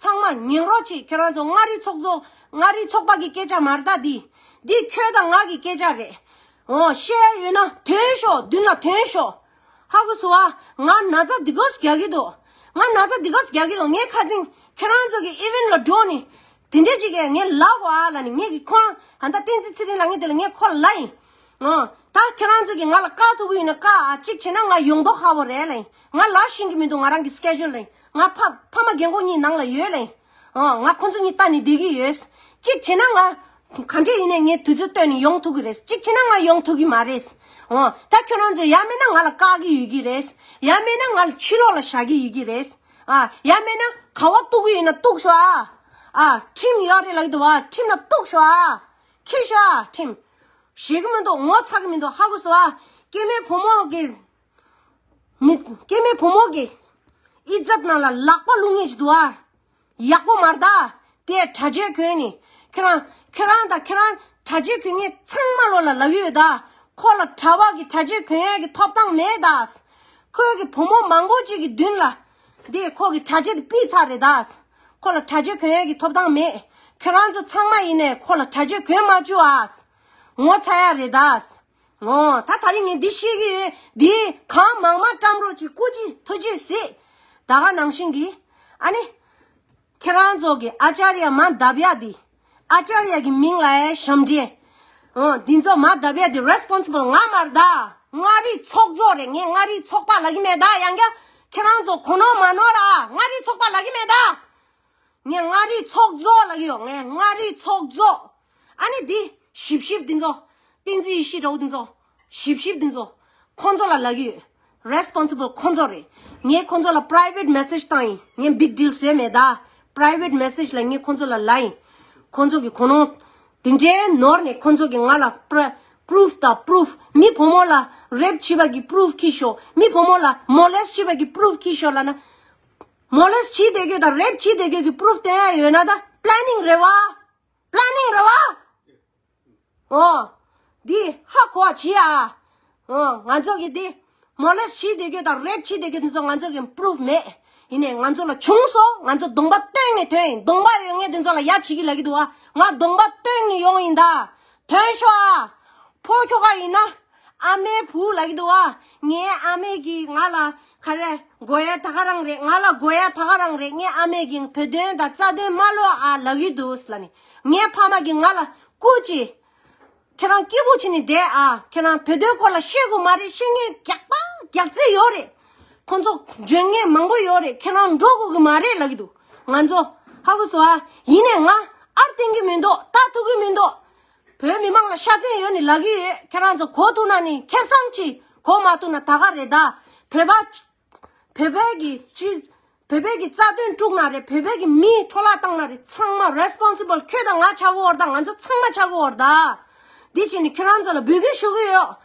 ཚང་མ་ཉན་རོགས་གྱིས། ཁྱེད་རང་ཚོ་མངའ་རིས་ཚོགས་གཙོ་མངའ་རིས་ཚོགས་པ་གི་སྐད་ཆ་མ་རེད་ད་འདི། འདི་ཁྱོད་དང་ང་གི་སྐད་ཆ་རེད། འོ་བཤད་ཡ་ཡོད་ན་ཐོན་ཤོག་མདུན་ལ་ཐོན་ཤོག་ཧ་གོ་སོང་ཨ། ང་ན་ཚ་འདི་གོ་རྒྱག་གི་འདུག་ང་ན་ཚ་འདི་གོ་རྒྱག་གི་འདུག་ངས་ཁ་སང་ཁྱེད་རང་ཚོ་གི་ཨི་ཝེན་ཊི་ལ་འགྲོ་ནས་དེ་འདྲས་ཅིག་གས་ངས་ལབ་གོ་ཨ་ལབ་ནས་ངས་ཀྱི་ཁོ་རང་ད་ལྟ་བསྟན་འཛིན་ཚེ་རིང་ལགས་ངས་དེ་ལ་ངས་ཁོ་ལ་ལབ་ཡིན། ཨོ། ད་ཁྱེད་རང་ཚོ་གིས་ང་ལ་བཀག་ཐུབ་ཀྱི་ཡོད་ན་བཀག་ཨ། གཅིག་བྱས་ན་ང་ཡོང་མདོག་ཁ་པོ་རེད་ལེ། ང་ལབ་ཤེས་ཀྱི་མི་འདུག་ང་རང་གི་སི་ཀེ་ཇུལ་ལེ། ང་ཕ་ཕ་མ་རྒན་གོག་གཉིས་ནང་ལ་ཡོད་ལེ། ཨོ། ང་ཁོ་ཚོ་གཉིས་ལྟ་ནས་བསྡད་ཀྱི་ཡོད། གཅིག་བྱས་ན་ང་ག་འདྲས་ཡིན་ནའི་ངས་དུས་ཚོད་བཏོན་ནས་ཡོང་ཐུབ་ཀྱི་རེད། གཅིག་བྱས་ན་ང་ཡོང་ཐུབ་ཀྱི་མ་རེད། ཨོ། ད་ཁྱོད་རང་ཚོ་ཡང་མིན་ན་ང་ལ་བཀག་གི་ཡོད་ཀྱི་རེད། ཡང་མིན་ན་ང་ལ་ཕྱི་ལོགས་ལ་བཞག་གི་ཡོད་ཀྱི་རེད། ཨ། ཡང་མིན་ན་ག་བ་གཏུག་གི་ཡོད་ན་གཏུག་ཤོག་ཨ། ཨ། ཁྲིམས་ཡོད་རེད་ལབ་ཀྱི་འདུག་བ། ཁྲིམས་ལ་གཏུག་ཤོག་ཨ། ཁྱེར་ཤོག་ཨ། ཁྲིམས། ཞེད་ཀྱི་མི་འདུག་ངོ་ཚ་གི་མི་འདུག་ཧ་གོ་སོང་ཨ། སྐྱེ་དམན་བུ་མོ་གི། མི། སྐྱེ་དམན་བུ་མོ་གི་ཨི་ཛད་ནང་ལ་ལག་པ་བླུག་མཁན་ཞིག་འདུག་ཨ། ཡག་པོ་མ་རེད་ད། དེ་གྲྭ་ཆས་གོན་ནི། ཁྱེད་རང་ཁྱེད་རང་དང་ཁྱེད་རང་གྲྭ་ཆས་གོན་མཁན་ཚང་མ་ལོ་ལ་ལབ་ཀྱི་ཡོད་ད། ཁོ་ལ་གྲྭ་པ་གི་གྲྭ་ཆས་གོན་ཡས་ཀྱི་ཐོབ་ཐང་མེད་ད། ཁོའི་གི་བུ་མོ་མང་པོ་ཅིག་གི་མདུན་ལ། དེ་ཁོ་གི་གྲྭ་ཆས་དེ་ཕུད་ཚར་རེད་ད། ཁོ་ལ་གྲྭ་ཆས་གོན་ཡས་ཀྱི་ཐོབ་ཐང་མེད། ཁྱེད་རང་ཚོ་ཚང་མ་ཡིན་ནས་ཁོ་ལ་གྲྭ་ཆས་གོན་མ་བཅུག་ཨ། ངོ་ཚ་ཡ་རེད་ད། ཨོ། ད་ད་རིང་ངས་འདི་ཤེས་ཀྱི་ཡོད། འདི་གང་མང་མང་བཀྲམ་རོགས་གྱིས། སྐུ་མཁྱེན། ཐུགས་རྗེ་གཟིགས། ད་ག་ནང་བཞིན་གྱི། ཨ་ནི། ཁྱེད་རང་ཚོ་གི་ཨ་ཅཱརྱ་མ་དབ་ཡ་འདི། ཨ་ཅཱརྱ་གི་མིང་ལ་ཡ་ཞབས་འདྲེན། ཨོ། འདི་ཚོ་མ་དབ་ཡ་འདི་རེ་སི་པོན་སི་བལ་ང་མ་རེད་ད། མངའ་རིས་ཚོགས་གཙོ་རེད། ངས་མངའ་རིས་ཚོགས་པ་ལབ་ཀྱི་མེད་ད། ཡང་བསྐྱར་ཁྱེད་རང་ཚོ་གོ་ནོར་མ་ནོར་ར། མངའ་རིས་ཚོགས་པ་ལབ་ཀྱི་མེད་ད། ངས་མངའ་རིས་ཚོགས་གཙོ་ལབ་ཀྱི་ཡོད། ངས་མངའ་རིས་ཚོགས་གཙོ། ཨ་ནི་འདི་ཞིབ་ཞིབ་འདི་ཚོ། བསྟན་འཛིན་ཡེ་ཤེས་འདྲ་བོ་འདི་ཚོ། ཞིབ་ཞིབ་འདི་ཚོ། ཁོང་ཚོ་ལ་ལབ་ཀྱི་ཡོད། རེ་སི་པོན་སི་བལ་ཁོང་ཚོ་རེད། ངས་ཁོང་ཚོ་ལ་པ་རའི་ཝེ་ཊི་མེ་སེ་ཇི་བཏང་ཡིན། ངས་བིག་ཌིལ་བཟོས་མེད་ད། པ་རའི་ཝེ་ཊི་མེ་སེ་ཇི་ལ་ངས་ཁོང་ཚོ་ལ་ལབ་ཡིན། ཁོང་ཚོ་གི་གོ་ནོར་དེ་འདྲའི་ནོར་ནས་ཁོང་ཚོ་གི་ང་ལ་པུ་རུ་ཕུ་རུ་ཕུ་དང་པུ་རུ་ཕུ། མི་བུ་མོ་ལ་རེབ་བྱས་པ་གི་པུ་རུ་ཕུ་ཁྱེར་ཤོག་མི་བུ་མོ་ལ་མོ་ལེ་སི་ཊི་བྱས་པ་གི་པུ་རུ་ཕུ་ཁྱེར་ཤོག་ལབ་ན། མོ་ལེ་སི་ཊི་བྱས་བསྡད་རྒྱུ་དང་རེབ་བྱས་བསྡད་རྒྱུ་གི་པུ་རུ་ཕུ་སྟོན་ཡ་ཡོད་ན་ད་པི་ལེ་ནིང་རེད་བ། པི་ལེ་ནིང་རེད་བ། ཨོ། འདི་ཧ་གོ་བ་བྱེད་ཨ། ཨོ། ང་ཚོ་གི་འདི་མོ་ལེ་སི་ཊི་བྱས་བསྡད་རྒྱུ་དང་རེབ་བྱས་བསྡད་རྒྱུ་འདི་ཚོ་ང་ཚོ་གི་པུ་རུ་ཕུ་མེད། ཡིན་ནའི་ང་ཚོ་ལ་བྱུང་སོང་། ང་ཚོ་གདོང་པ་སྟོན་ནས་ཐོན་ཡིན། གདོང་པ་ཡོད་མཁན་འདི་ཚོ་ལ་ཡ་བྱེད་ཀྱི་ལབ་ཀྱི་འདུག་བ། ང་གདོང་པ་སྟོན་ནས་ཡོང་ཡིན་ད། ཐོན་ཤོག་ཨ། ཕོ་ཁྱོ་ག་ཡིན་ན། ཨ་མའི་བུ་ལབ་ཀྱི་འདུག་བ། ངའི་ཨ་མས་ཀྱིས་ང་ལ་ག་རེ་དགོས་ཡ་ད་ག་རང་རེད། ང་ལ་དགོས་ཡ་ད་ག་རང་རེད། ངའི་ཨ་མས་ཀྱིས་བོད་དོན་དང་རྩ་དོན་མ་ལོག་ཨ་ལབ་ཀྱི་འདུག་ལབ་ནས། ངའི་ཕ་མ་གིས་ང་ལ་སྐུ་མཁྱེན། ཁྱེད་རང་སྐྱིད་པོ་བྱས་ནས་བསྡད་ཨ། ཁྱེད་རང་བོད་དོན་སྐོར་ལ་ཤེས་དགོས་མ་རེད། ཤེས་མཁན་རྒྱག་པ་རྒྱག་རྩིས་ཡོད་རེད། ཁོང་ཚོ་འཇོན་མཁན་མང་པོ་ཡོད་རེད། ཁྱེད་རང་འགྲོ་དགོས་ཀྱི་མ་རེད་ལབ་ཀྱི་འདུག་ང་ཚོ་ཧ་གོ་སོང་ཨ། ཡིན་ནའི་ང་ཨར་བསྟན་གྱི་མི་འདུག་ལྟ་ཐུབ་ཀྱི་མི་འདུག་བོད་མི་མང་ལ་ཤ་ཚན་ཡོད་ནི་ལབ་ཀྱི་ཡོད། ཁྱེད་རང་ཚོ་གོ་ཐུབ་ན་ནི་ཁེ་བཟང་ཅིག་གོ་མ་ཐུབ་ན་ད་ག་རེད་ད། བོད་པ། བོད་པའི་གི་སྤྱི། བོད་པའི་གི་རྩ་དོན་དཀྲུགས་ན་རེད། བོད་པའི་གི་མི་འཕྲོ་བརླག་བཏང་ན་རེད། ཚང་མ་རེ་སི་པོན་སི་བལ་ཁྱོད་དང་ང་ཆགས་ཀྱི་ཡོད་རེད་ད། ང་ཚོ་ཚང་མ་ཆགས་ཀྱི་ཡོད་རེད་ད། འདི་བྱས་ནས་ཁྱེད་རང་ཚོ་ལ་འབོད་སྐུལ་ཞུ་གི་ཡོད།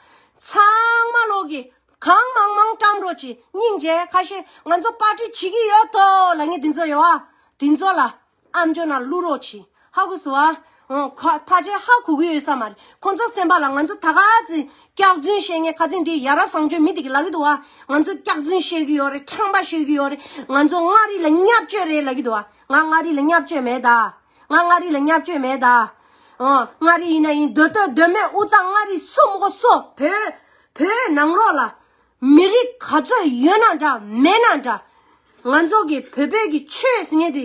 ཚང་མ་ལོག་གི་གང་མང་མང་བཀྲམ་རོགས་གྱིས། སྙིང་རྗེ། ཁ་ཤས་ང་ཚོ་པར་ཊི་བྱེད་ཀྱི་ཡོད་དོ་ལབ་མཁན་འདི་ཚོ་ཡོད་ཨ། འདི་ཚོ་ལ། ཨམ་ཅོག་ནང་བླུག་རོགས་གྱིས། ཧ་གོ་སོང་ཨ། ཨོ། ཁ་ཕལ་ཆེར་ཧ་གོ་གི་ཡོད་ས་མ་རེད། ཁོང་ཚོ་སེམས་པ་ལ་ང་ཚོ་ད་ག་ཚོད་སྐྱག་རྫུན་བཤད་མཁན། ཁ་སང་འདི་ཡ་རབས་བཟང་སྤྱོད་མི་དེ་གིས་ལབ་ཀྱི་འདུག་ཨ། ང་ཚོ་སྐྱག་རྫུན་བཤད་ཀྱི་ཡོད་རེད། ཁྲམ་པ་བཤད་ཀྱི་ཡོད་རེད། ང་ཚོ་མངའ་རིས་ལ་བརྙས་བཅོས་རེད་ལབ་ཀྱི་འདུག་ཨ། ང་མངའ་རིས་ལ་བརྙས་བཅོས་མེད་ད། ང་མངའ་རིས་ལ་བརྙས་བཅོས་མེད་ད། ཨོ། མངའ་རིས་ཡིན་ན་ཡིན། མདོ་སྟོད་མདོ་སྨད་དབུས་གཙང་མངའ་རིས་སུ་མི་དགོས། སུ། བོད། བོད་ནང་ལོགས་ལ་མི་རིགས་ག་ཚོད་ཡོད་ན་འདྲ་མེད་ན་འདྲ། ང་ཚོ་གི་བོད་པའི་གི་ཆོས་ཟེར་མཁན་དེ།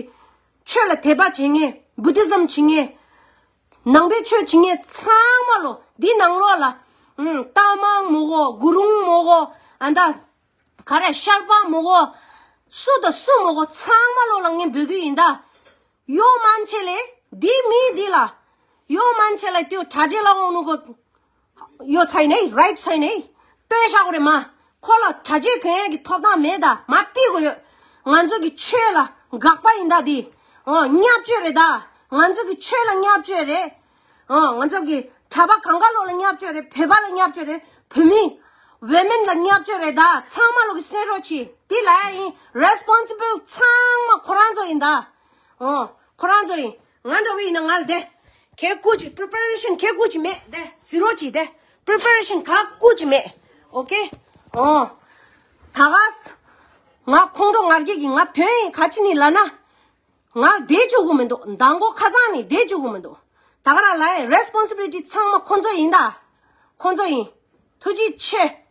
ཆོས་ལ་དད་པ་བྱེད་མཁན། བུ་དྷི་ཛམ་བྱེད་མཁན། ནང་པའི་ཆོས་བྱེད་མཁན་ཚང་མ་ལོ་འདི་ནང་ལོགས་ལ། ཨུམ། ཏ་མང་མོ་གོ། གུ་རུང་མོ་གོ། ཨ་ད། ག་རེ། ཤར་པ་མོ་གོ། སུ་དང་སུ་མོ་གོ། ཚང་མ་ལོ་ལ་ངས་འབོད་ཀྱི་ཡིན་ད། ཡོ་མན་ཆེ་ལེ། འདི་མི་འདི་ལ། ཡོ་མན་ཆེ་ལ་ཏིའོ་དྲ་རྒྱའི་ལ་འོང་ནུ་གོ། ཡོ་ཚ་ཡིན་ནའི། རའིཊ་ཚ་ཡིན་ནའི། སྟོན་ཤག་གོ་རེད་མ། ཁོ་ལ་དྲ་རྒྱའི་གྱོན་ཡས་ཀྱི་ཐོབ་ཐང་མེད་ད། མ་ཕུད་དགོས་ཡོད། ང་ཚོ་གི་ཆོས་ལ་དགག་པ་ཡིན་ད་འདི། ཨོ། བརྙས་བཅོས་རེད་ད། ང་ཚོ་གི་ཆོས་ལ་བརྙས་བཅོས་རེད། ཨོ། ང་ཚོ་གི་གྲྭ་པ་གང་ག་ལོ་ལ་བརྙས་བཅོས་རེད། བོད་པ་ལ་བརྙས་བཅོས་རེད། བོད་མི། ཝེ་མེན་ལ་བརྙས་བཅོས་རེད་ད། ཚང་མ་ལོ་གི་གསན་རོགས་གྱིས། འདི་ལ་ཡིན། རེ་སི་པོན་སི་བལ་ཚང་མ་ཁོ་རང་ཚོ་ཡིན་ད། ཨོ། ཁོ་རང་ཚོ་ཡིན། ང་འདྲ་བོ་ཡིན་ན་ང་ལ་དེ། གལ་ཀུ་ཅི། པི་རི་པེ་རེ་ཤན་གལ་ཀུ་ཅི་མེད་དེ། ཟི་རོ་ཅི་དེ། པི་རི་པེ་རེ་ཤན་གལ་ཀུ་ཅི་མེད། ཨོ་ཀེ། ཨོ། ད་ག་ས། ང་ཁོང་ཁྲོ་ངར་སྐད་ཀྱི་ང་དོན་ཡིན་ག་ཅི་ནི་ལབ་ན། ང་བསྡད་བཅུག་གི་མི་འདུག་མདང་དགོང་ཁ་སང་ནས་བསྡད་བཅུག་གི་མི་འདུག་ད་ག་རང་ལ་ཡིན། རེ་སི་པོན་སི་བི་ལི་ཊི་ཚང་མ་ཁོང་ཚོ་ཡིན་ད། ཁོང་ཚོ་ཡིན། ཐུགས་རྗེ་ཆེ།